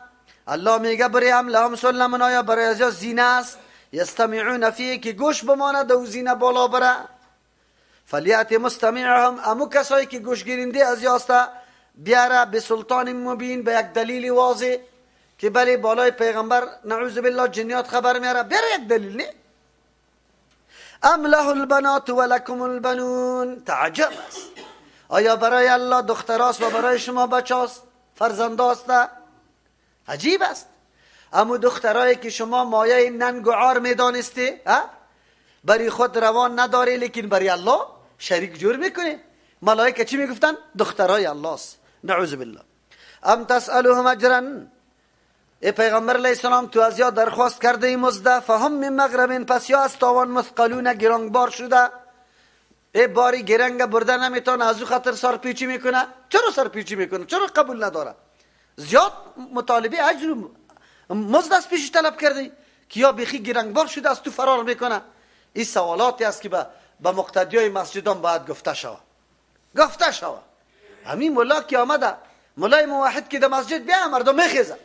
الله میگه بری ام لهم سلم، آیا برای از زینه است، یستمعون فیه که گوش بمانه دوزینه بالا بره. فلیأت مستمعهم، امو کسایی که گوش گیرنده از یاسته بیاره به سلطان مبین، به یک دلیل واضح که بله بالای پیغمبر نعوذ بالله جنیات خبر میاره، بیاره یک دلیل. نه ام له البنات ولکم البنون، تعجب است. آیا برای الله دختراست و برای شما بچاست، فرزنداست؟ عجیب است. امو دخترایی که شما مایه ننگ و عار میدانستی، برای خود روان نداری، لیکن برای الله شریک جور میکنی. ملائکه چی میگفتن؟ دخترای الله است، نعوذ بالله. ام تسألهم اجرا، ای پیغمبر علیه السلام تو از یا درخواست کرده ای مزده، فهم من مغرب، پس یا از تاوان مثقلون گرانبار شده، ای باری گرنگ برده نمیتونه، از او خاطر سرپیچی میکنه. چرا سرپیچی میکنه؟ چرا قبول نداره؟ زیاد مطالبه اجر مزد از پیش طلب کرده که یا بیخی گرنگبار شده از تو فرار میکنه. این سوالاتی است که به مقتدیای مسجدان باید گفته شوه، گفته شوه. همین ملا که آمده، ملای موحد که در مسجد بیا مردم میخیزه،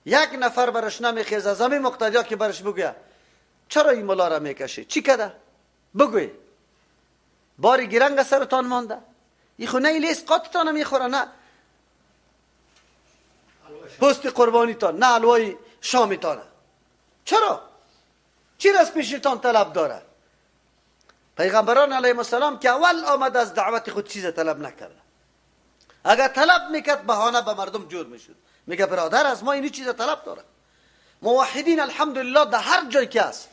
یک نفر برش نمیخیزه از همین مقتدیا که برش بگویه چرا این ملا را میکشی، چی کده؟ بگوی باری گرنگ سرتان مانده، این خو نه ایلیس قاتتان میخوره، نه پست قربانیتان، نه حلوای شامیتانه. چرا؟ چی از پیشتان طلب داره؟ پیغمبران علیهم السلام که اول آمد از دعوت خود چیز طلب نکرده. اگر طلب میکرد بهانه به مردم جور میشد، میگه برادر از ما اینی چیز طلب داره. موحدین الحمدلله در هر جای که است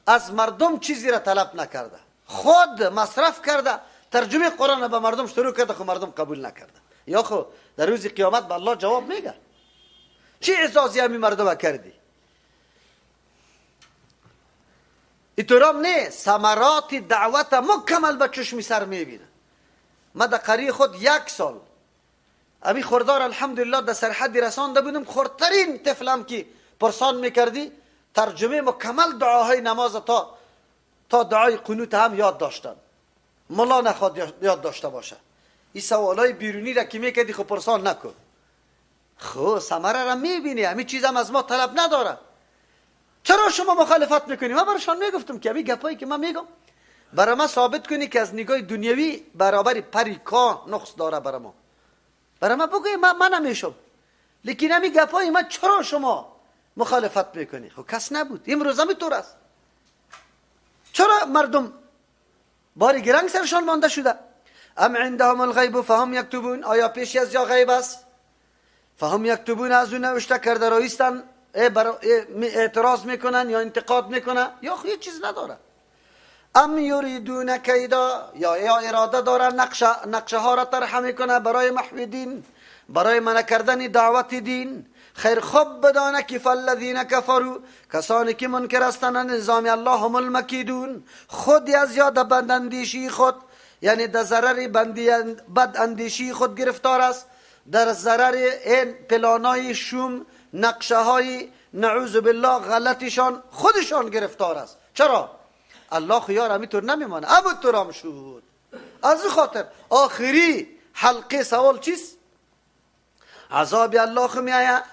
از مردم چیزی را طلب نکرده، خود مصرف کرده، ترجمه قرآن به مردم شروع کرده، خو مردم قبول نکرده. یا خو در روز قیامت به الله جواب میگه چی اعزازی همی مردم کردی؟ ایتورام نه، ثمرات دعوت مکمل به چشم سر میبینه. ما در قریه خود یک سال امی خردار الحمدلله در سرحدی رسانده بودم، خردترین طفلم که پرسان میکردی ترجمه مکمل دعاهای نماز تا دعای قنوت هم یاد داشتن. ملا نخواد یاد داشته باشه. این سوالای بیرونی را که میکردی خو پرسان نکن، خو ثمره را میبینی. همین چیز هم از ما طلب نداره. چرا شما مخالفت میکنی؟ من برشان میگفتم که همین گپایی که من میگم برای ما ثابت کنی که از نگاه دنیوی برابر پری کا نقص داره. برای ما بگوی من نمیشم، لیکن همین گپای من چرا شما مخالفت میکنی؟ خب کس نبود. امروز هم طور است. چرا مردم باری گرنگ سرشان مانده شده؟ ام عندهم الغیب فهم یکتبون، آیا پیش از یا غیب است؟ فهم یکتبون، از اون نوشته کرده رایستن، اعتراض میکنن یا انتقاد میکنن، یا خو هیچ چیز نداره. ام یریدون کیدا، یا اراده داره نقشه ها را طرح میکنه برای محو دین، برای منع کردن دعوت دین. خیر خوب بدانه که فالذین کفروا، کسانی که منکر هستند نظام الله، هم المکیدون، خود از یاد بد اندیشی خود، یعنی در ضرر بد اندیشی خود گرفتار است، در ضرر این پلانای شوم، نقشه های نعوذ بالله غلطشان خودشان گرفتار است. چرا؟ الله خیار همینطور نمیمانه، ابو ترام شد. از خاطر آخری حلقه سوال چیست؟ عذاب الله میآید.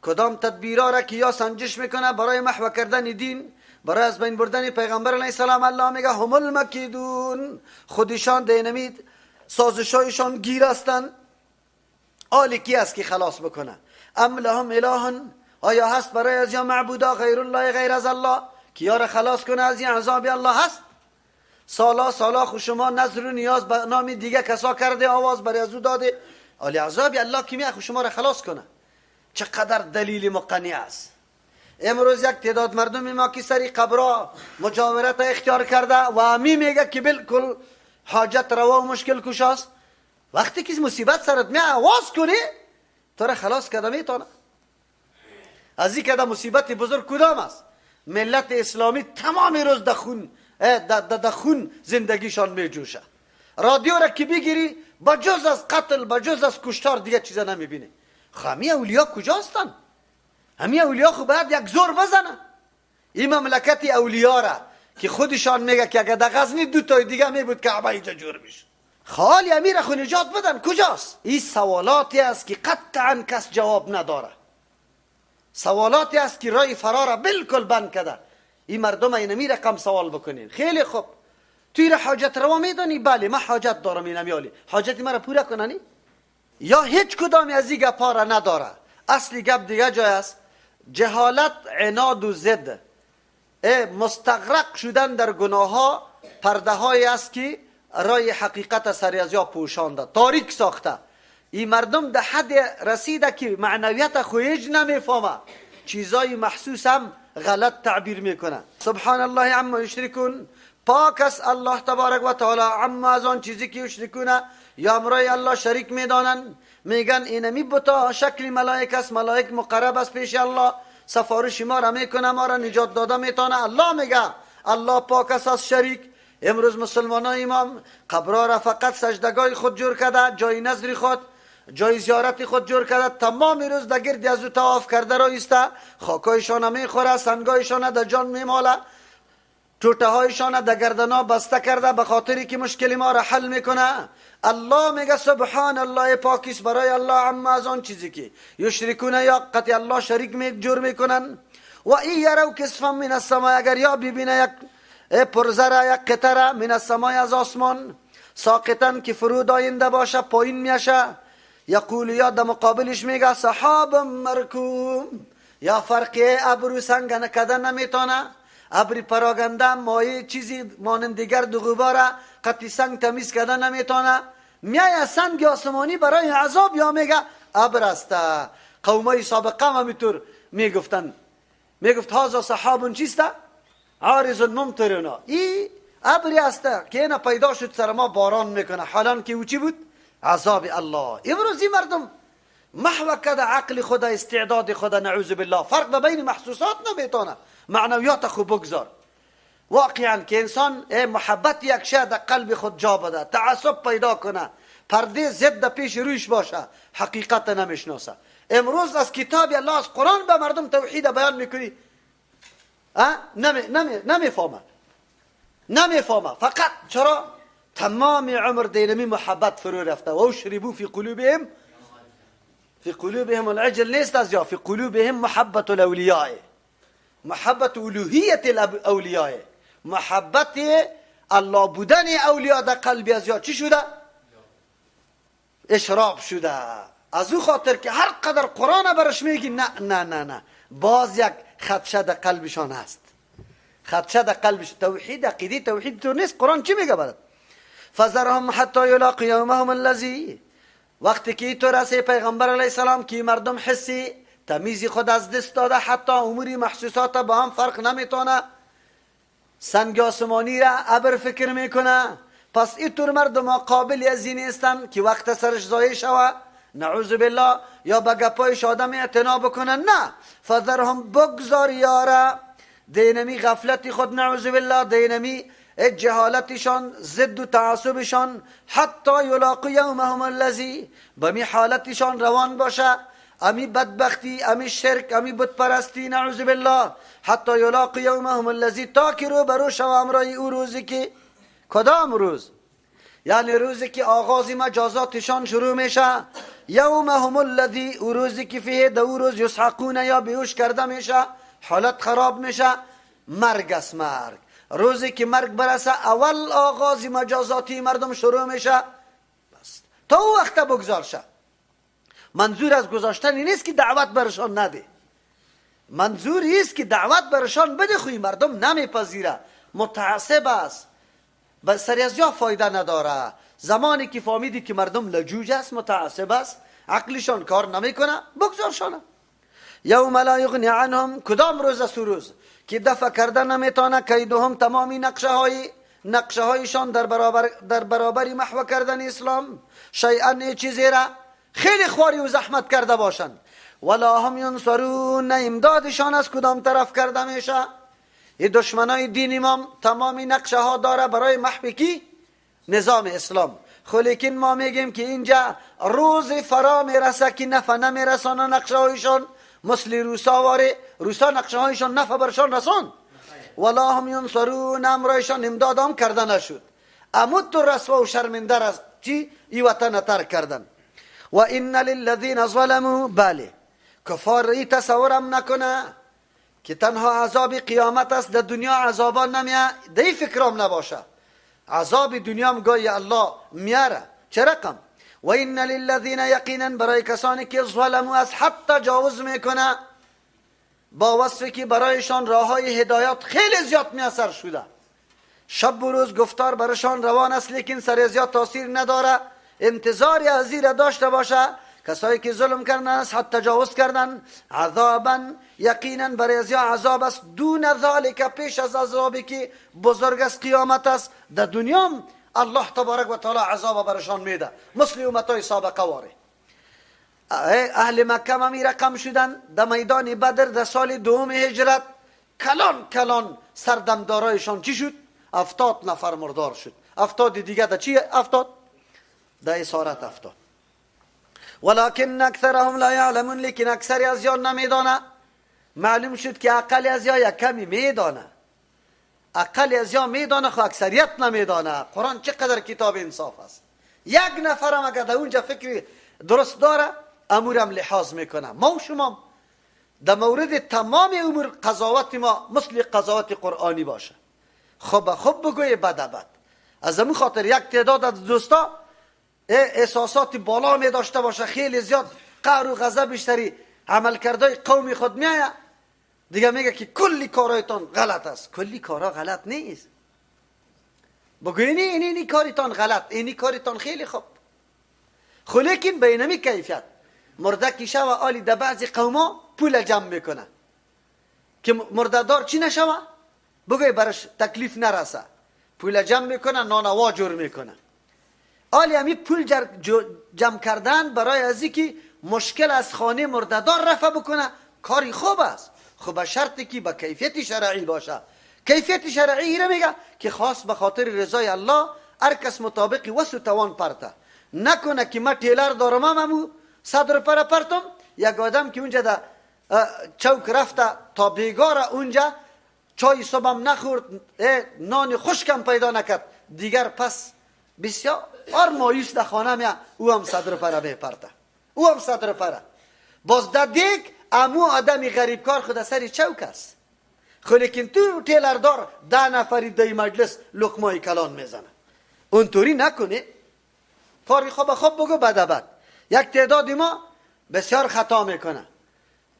کدام تدبیرها را که یا سنجش میکنه برای محو کردن دین، برای از بین بردن پیغمبر علیه السلام، الله میگه هم المکیدون، خودشان دینمید سازشایشان گیر هستند. آلی کی است که خلاص بکنه؟ ام لهم اله، آیا هست برای از یا معبودا غیر الله، غیر از الله، که یا را خلاص کنه از این عذاب الله هست؟ سالا سالا خو شما نظر و نیاز به نام دیگه کسا کرده، آواز برای از او داده، آلی عذاب الله کی میخواد شما را خلاص کنه؟ چقدر دلیل مقنع است. امروز یک تعداد مردم ما که سری قبرا مجاورت اختیار کرده و همی میگه که بالکل حاجت روا و مشکل کشاست، وقتی که مصیبت سرت می آواز کنی تو را خلاص کرده میتونه. از این که مصیبت بزرگ کدام است؟ ملت اسلامی تمام روز در خون زندگیشان میجوشه. رادیو را که بگیری با جز از قتل، با جز از کشتار دیگه چیزا نمیبینی. خب اولیا کجا هستن؟ همی اولیا خب باید یک زور بزنه این مملکت اولیا را که خودشان میگه که اگه در غزنی دو تای دیگه میبود کعبه اینجا جور میشه. خالی امیر خو نجات بدن کجاست؟ این سوالاتی است که قطعا کس جواب نداره. سوالاتی است که رای فرار بالکل بند کرده. این مردم اینمی رقم سوال بکنین. خیلی خوب، توی را حاجت روا میدانی؟ بله من حاجت دارم، اینمی حاجت مرا پوره کنانی؟ یا هیچ کدام از این گپا را نداره. اصلی گپ دیگه جای است. جهالت، عناد و ضد، مستغرق شدن در گناه ها، پرده های است که رای حقیقت سری از یا پوشانده، تاریک ساخته. این مردم در حد رسیده که معنویت خویج نمیفهمه، چیزای محسوس هم غلط تعبیر میکنه. سبحان الله عما یشرکون، پاک است الله تبارک و تعالی عما از آن چیزی که یشرکون، یا امرای الله شریک میدانن. میگن اینمی بتا شکل ملائک است، ملائک مقرب است پیش الله، سفارش ما را میکنه، ما را نجات داده میتونه. الله میگه الله پاک است از شریک. امروز مسلمان های امام قبرها را فقط سجدگاه خود جور کرده، جای نظر خود، جای زیارت خود جور کرده، تمام روز در گرد از او طواف کرده را ایسته، خاکایشان میخوره، سنگایشان در جان میماله، توته هایشان در گردنا بسته کرده، به خاطری که مشکل ما را حل میکنه. الله میگه سبحان الله، پاکیست برای الله عما از آن چیزی که یشرکون، یا قطع الله شریک می جور میکنن. و این یرو کسفا من السماء، اگر یا ببینه یک پرزره، یک قطره من السماء از آسمان، ساقطا که فرود آینده باشه، پایین میشه، یقول یا در مقابلش میگه سحاب مرکوم، یا فرقی ابرو سنگ نکده نمیتونه، ابری پراگنده مایه چیزی مانند دیگر دو غباره قطعی سنگ تمیز کرده نمیتونه، میای سنگ آسمانی برای عذاب، یا میگه ابر است. قومای سابقه هم همینطور میگفتن، میگفت هذا سحاب چیست؟ عارض ممطرنا، ای ابری است که اینا پیدا شد سر ما باران میکنه، حالان که او چی بود؟ عذاب الله. امروز این مردم محو کرده عقل خدا، استعداد خدا، نعوذ بالله، فرق بین محسوسات نمیتونه، معنویات خو بگذار. واقعا که انسان محبت یک شی در قلب خود جا بده، تعصب پیدا کنه، پرده ضد پیش رویش باشه، حقیقت نمیشناسه. امروز از کتاب الله، از قرآن به مردم توحید بیان میکنی، نمیفهمه، نمیفهمه. فقط چرا؟ تمام عمر دینمی محبت فرو رفته. و اشربوا فی قلوبهم، فی قلوبهم العجل نیست از یا فی قلوبهم محبت الاولیاء، محبت الوهیت الاولیاء، محبت الله بودن اولیاء در قلب از یا چی شده؟ اشراب شده. از او خاطر که هر قدر قرآن برش میگی نه نه نه نه، باز یک خدشه در قلبشان هست، خدشه در قلبش. توحید، عقیده توحید تو نیست. قرآن چی میگه برات؟ فذرهم حتی یلاقوا یومهم الذی، وقتی که تو رسه پیغمبر علیه السلام که مردم حسی تمیزی خود از دست داده، حتی اموری محسوسات با هم فرق نمیتونه، سنگ آسمانی را ابر فکر میکنه، پس اینطور مردم قابل از این نیستن که وقت سرش ضایع شوه، نعوذ بالله، یا به گپایش آدم اعتنا بکنن. نه، فذرهم، بگذار یاره دینمی غفلت خود، نعوذ بالله، دینمی جهالتشان، ضد و تعصبشان، حتی یلاقوا یومهم الذی، به می حالتشان روان باشه، امی بدبختی، امی شرک، امی بتپرستی، نعوذ بالله، حتی یلاقوا یومهم الذی، تا که رو برو شو امرای او روزی که کدام روز؟ یعنی روزی که آغاز مجازاتشان شروع میشه. یومهم الذی، او روزی که فیه، دو روز، یسحقون، یا بیهوش کرده میشه، حالت خراب میشه، مرگ است مرگ. روزی که مرگ برسه اول آغاز مجازاتی مردم شروع میشه. بس تا او وقت بگذار شه. منظور از گذاشتن این نیست که دعوت برشان نده، منظور است که دعوت برشان بده، خوی مردم نمیپذیره، متعصب است، به سری از یا فایده نداره. زمانی که فهمیدی که مردم لجوج است، متعصب است، عقلشان کار نمیکنه، بگذارشانه. یوم لا یغنی عنهم، کدام روز است؟ روز که دفع کردن نمیتونه کیدهم، تمامی نقشه هایشان در برابر محو کردن اسلام، شیئا، چیزی را خیلی خواری و زحمت کرده باشند، ولا هم ینصرون، امدادشان از کدام طرف کرده میشه؟ این دشمنای دین امام تمامی نقشه ها داره برای محو کی؟ نظام اسلام. خو لیکن ما میگیم که اینجا روز فرا میرسه که نفع نمیرسانه نقشه هایشان، مثل روسا واره، روسا نقشه هایشان نفع برشان رسان، ولا هم ینصرون، امرایشان امداد هم کرده نشد، امود تو رسوا و شرمنده رس چی؟ ای وطن ترک کردن. و ان للذین ظلموا، بله کفار ای تصورم نکنه که تنها عذاب قیامت است، در دنیا عذابان نمیه، دی فکرام نباشه. عذاب دنیا هم گاهی الله میاره. چه رقم؟ و این للذین، یقینا برای کسانی که ظلموا از حد تجاوز میکنه، با وصفی که برایشان راه های هدایت خیلی زیاد میسر شده، شب و روز گفتار برایشان روان است، لیکن سر زیاد تاثیر نداره، انتظاری از زیر داشته باشه. کسایی که ظلم کردن، از حد تجاوز کردن، عذابا یقینا برای ازیا عذاب است، دون ذالک پیش از عذابی که بزرگ است قیامت است. در دنیا الله تبارک و تعالی عذاب برشان میده، مثل امتای سابقه واره. اهل مکه هم رقم شدن در میدان بدر در سال دوم هجرت، کلان کلان سردمدارایشان چی شد؟ 70 نفر مردار شد. 70 دیگه در چی افتاد؟ در اسارت افتاد. ولكن اکثرهم لا یعلمون، لیکن اکثری از یان نمیدانه. معلوم شد که اقل از یا یک کمی میدانه، اقل از یا میدانه، خو اکثریت نمیدانه. قرآن چقدر کتاب انصاف است. یک نفرم اگر در اونجا فکر درست داره، امورم لحاظ میکنه. ما و شما در مورد تمام امور قضاوت ما مثل قضاوت قرآنی باشه. خب خب بگوی، بد بد. از همون خاطر یک تعداد از دوستا احساسات بالا می داشته باشه، خیلی زیاد قهر و غضب بیشتری عمل کرده قوم خود میایه، دیگه میگه که کلی کارایتان غلط است. کلی کارا غلط نیست. بگوی اینی اینی کاریتان غلط، اینی کاریتان خیلی خوب. خو لیکن به اینمی کیفیت مرده کیشه و آلی در بعضی قوما پول جمع میکنه که مردهدار چی نشوه، بگوی برش تکلیف نرسه، پول جمع میکنه، نانوا جور میکنه. آلی همی پول جمع کردن برای ازی که مشکل از خانه مردهدار رفع بکنه کاری خوب است، خب به شرطی که به کیفیت شرعی باشه. کیفیت شرعی را میگه که خاص به خاطر رضای الله هر کس مطابق وس و توان پرته نکنه که ما تیلر دارم امو 100 روپیه پرتم، یک آدم که اونجا در چوک رفته تا بیگار اونجا چای صبحم نخورد، نان خشکم پیدا نکرد، دیگر پس بسیار مایوس در خانه میه، او هم 100 روپیه میپرته، او هم 100 روپیه. باز در دیگ امو آدمی غریبکار خود سر چوک است، خو لیکن تو تیلردار 10 نفری دی مجلس لقمای کلان میزنه. اونطوری نکنه، کاری خوب خوب بگو، بد بد. یک تعداد ما بسیار خطا میکنه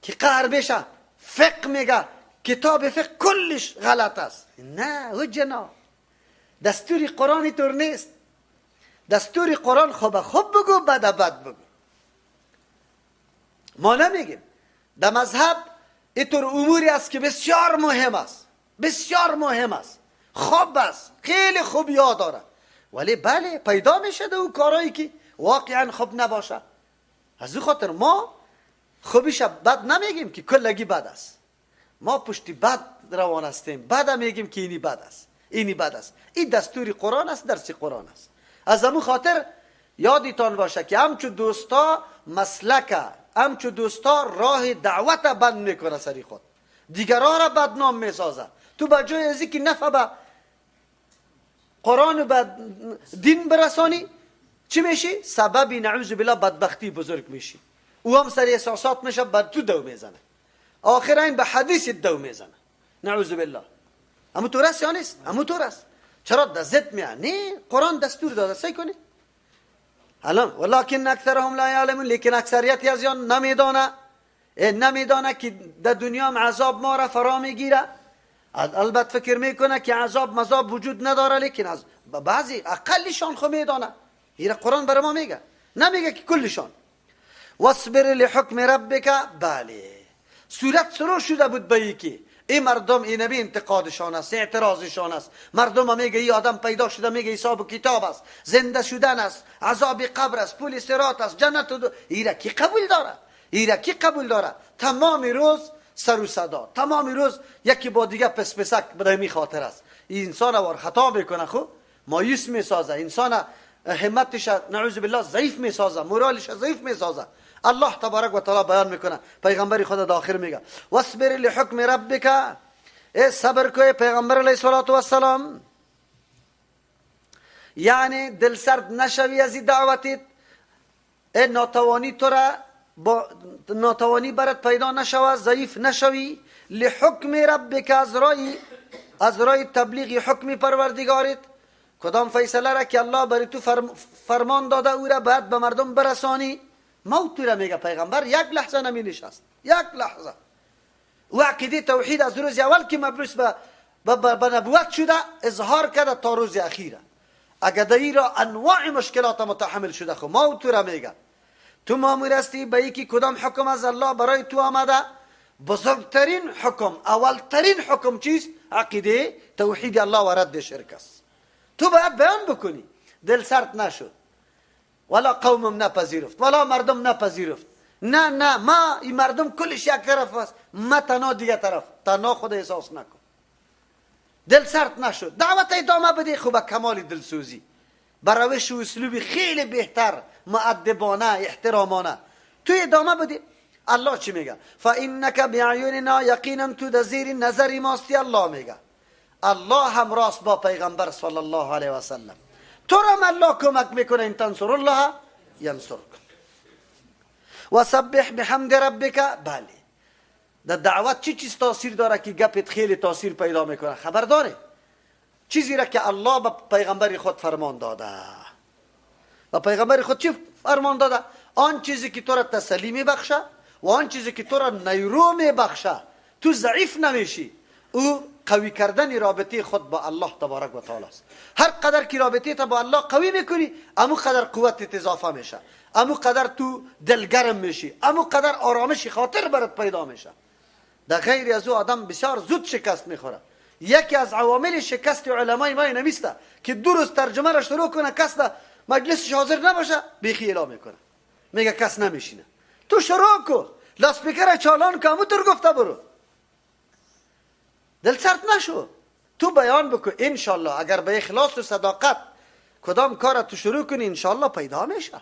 که قهر بشه، فقه میگه کتاب فقه کلش غلط است. نه او جناب، دستور قرآن طور نیست. دستور قرآن خوب خوب بگو، بد بد بگو. ما نمیگیم در مذهب اینطور اموری است که بسیار مهم است، بسیار مهم است، خوب است، خیلی خوب یاد داره، ولی بله پیدا میشه در او کارهایی که واقعا خوب نباشه. از او خاطر ما خوبیش بد نمیگیم که کلگی بد است. ما پشتی بد روان هستیم، بد میگیم که اینی بد است، اینی بد است. این دستور قرآن است، درس قرآن است. از همون خاطر یادتان باشه که همچو دوستا مسلکه، همچو دوستا راه دعوت بند میکنه سری خود، دیگران را بدنام میسازه. تو به جای ازی که نفع به قرآن و به دین برسانی چی میشی؟ سبب نعوذ بالله بدبختی بزرگ میشی. او هم سر احساسات میشه، بر تو دو میزنه، آخر این به حدیث دو میزنه، نعوذ بالله. اما تو راست یا نیست؟ اما تو راست. چرا در ضد میاد؟ نه، قرآن دستور داده، سعی کنی. الان ولکن اکثرهم لا یعلمون، لیکن اکثریت از یان نمیدانه، نمیدانه که در دنیا عذاب ما را فرا میگیره. البته فکر میکنه که عذاب مذاب وجود نداره، لیکن از بعضی اقلشان خو میدانه. این قرآن برای ما میگه، نمیگه که کلشان. واصبر لحکم ربک. بله، صورت سرو شده بود به یکی این مردم، این نبی انتقادشان است، اعتراضشان است. مردم میگه این آدم پیدا شده، میگه حساب و کتاب است، زنده شدن است، عذاب قبر است، پول صراط است، جنت و ایره کی قبول داره؟ ایره کی قبول داره؟ تمام روز سر و صدا، تمام روز یکی با دیگه پس پسک به می خاطر است. این انسان وار خطا میکنه، خو مایوس میسازه، انسان همتش نعوذ بالله ضعیف میسازه، مورالش ضعیف میسازه. الله تبارک و تعالی بیان میکنه، پیغمبر خدا در آخر میگه واصبر لحکم ربک، ای صبر کو پیغمبر علیه الصلاة والسلام، یعنی دل سرد نشوی از این دعوتت، ای ناتوانی تو را با ناتوانی برات پیدا نشوه، ضعیف نشوی. لحکم ربک، از رای تبلیغ حکم پروردگارت، کدام فیصله را که الله برای تو فرمان داده او را باید به مردم برسانی. موت را میگه پیغمبر یک لحظه نمی نشست، یک لحظه. و عقیده توحید از روز اول که مبعوث به نبوت شده اظهار کرده تا روز اخیره. اگر در را انواع مشکلات متحمل شده، خب موت را میگه تو مامور هستی به یکی کدام حکم از الله برای تو آمده. بزرگترین حکم، اولترین حکم چیست؟ عقیده توحید الله و رد شرک است. تو باید بیان بکنی. دل سرد نشد، ولا قومم نپذیرفت، ولا مردم نپذیرفت. نه نه، ما این مردم کلش یک طرف است، ما تنها دیگه طرف، تنها خود احساس نکن. دل سرد نشد، دعوت ادامه بده، خب کمال دلسوزی، به روش و اسلوب خیلی بهتر، مؤدبانه، احترامانه تو ادامه بده. الله چی میگه؟ فانک بعیوننا، یقینا تو در زیر نظر ماستی. الله میگه الله هم راست با پیغمبر صلی الله علیه و سلم، تو را الله کمک میکنه. ان تنصر الله ینصرکم. و سبح بحمد ربک. بله، در دعوت چی چیز تاثیر داره که گپت خیلی تاثیر پیدا میکنه؟ خبر داره چیزی را که الله به پیغمبر خود فرمان داده. و پیغمبر خود چی فرمان داده؟ آن چیزی که تو را تسلی میبخشه و آن چیزی که تو را نیرو میبخشه، تو ضعیف نمیشی. او قوی کردن رابطه خود با الله تبارک و تعالی است. هر قدر که رابطه تا با الله قوی میکنی، امو قدر قوت اضافه میشه، امو قدر تو دلگرم میشی، امو قدر آرامش خاطر برات پیدا میشه. در غیر از او آدم بسیار زود شکست میخوره. یکی از عوامل شکست علمای ما نمیسته که دو روز ترجمه را شروع کنه، کس در مجلسش حاضر نباشه، بیخی اعلام میکنه، میگه کس نمیشینه. تو شروع کو، لاسپیکر چالان که امو تر گفته برو، دل سرد نشو، تو بیان بکن. انشالله اگر به اخلاص و صداقت کدام کار تو شروع کنی، انشالله پیدا میشه.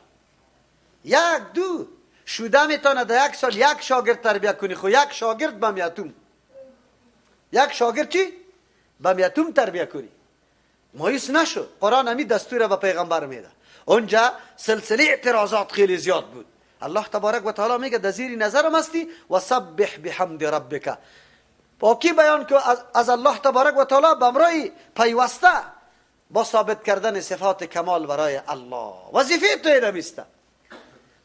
یک دو شوده میتونه در یک سال یک شاگرد تربیت کنی، خو یک شاگرد بمیتوم، یک شاگرد چی؟ بمیتوم تربیت کنی. مایوس نشو. قرآن همی دستور به پیغمبر میده. اونجا سلسله اعتراضات خیلی زیاد بود. الله تبارک و تعالی میگه در زیر نظرم هستی، و سبح بحمد ربک. پاکی بیان که از الله تبارک و تعالی بمرای پیوسته با ثابت کردن صفات کمال برای الله. وظیفه تو نمیسته.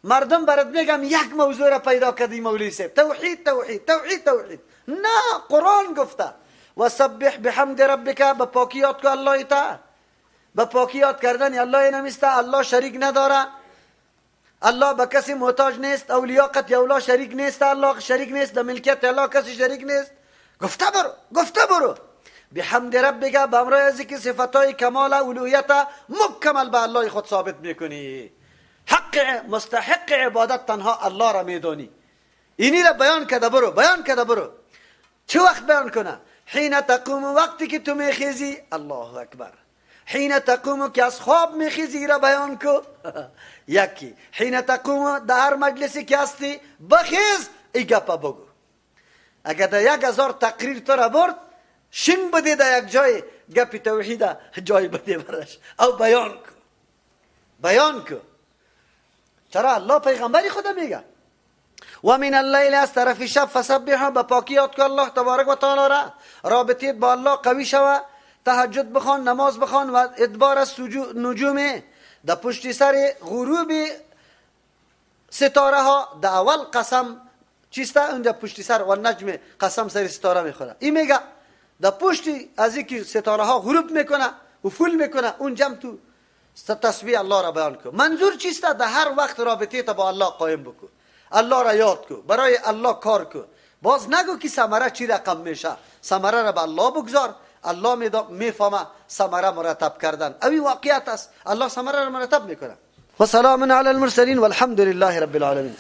مردم برات میگم یک موضوع را پیدا کردی مولوی صاحب، توحید توحید توحید توحید. نه، قرآن گفته و سبح بحمد ربک، به پاکی یاد که الله تا، به پاکی یاد کردن الله نمیسته. الله شریک نداره، الله به کسی محتاج نیست، اولیا قط اولا شریک نیست، الله شریک نیست، در ملکیت الله کسی شریک نیست. گفته برو، گفته برو. بحمد ربک، به امرای از که صفتهای کمال اولویت مکمل به الله خود ثابت میکنی. حق مستحق عبادت تنها الله را میدانی. اینی را بیان کده برو، بیان کده برو. چه وقت بیان کنه؟ حین تقوم، وقتی که تو میخیزی. الله اکبر. حین تقوم، که از خواب میخیزی را بیان کو. یکی حین تقوم، در هر مجلسی که هستی بخیز ای گپا بگو. اگر در 1000 تقریر تو را برد، شین بده در یک جای گپی توحید جای بده برش او بیان کو، بیان کو. چرا؟ الله پیغمبری خدا میگه و من اللیل، از طرف شب، فسبح، به پاکی یاد که الله تبارک و تعالی را. رابطه با الله قوی شوه، تهجد بخوان، نماز بخوان و ادبار از نجوم، در پشت سر غروب ستاره ها. در اول قسم چیسته؟ اونجا پشت سر و نجم قسم سر ستاره میخوره. این میگه در پشت از اینکه ستاره ها غروب میکنه و فول میکنه، اونجا تو تسبیح الله را بیان کن. منظور چیسته؟ در هر وقت رابطه تا با الله قایم بکن، الله را یاد کن، برای الله کار کن. باز نگو که ثمره چی رقم میشه، ثمره را به الله بگذار. الله میفهمه ثمره مرتب کردن، اوی واقعیت است. الله ثمره را مرتب میکنه. و سلام علی المرسلین والحمد لله رب العالمین.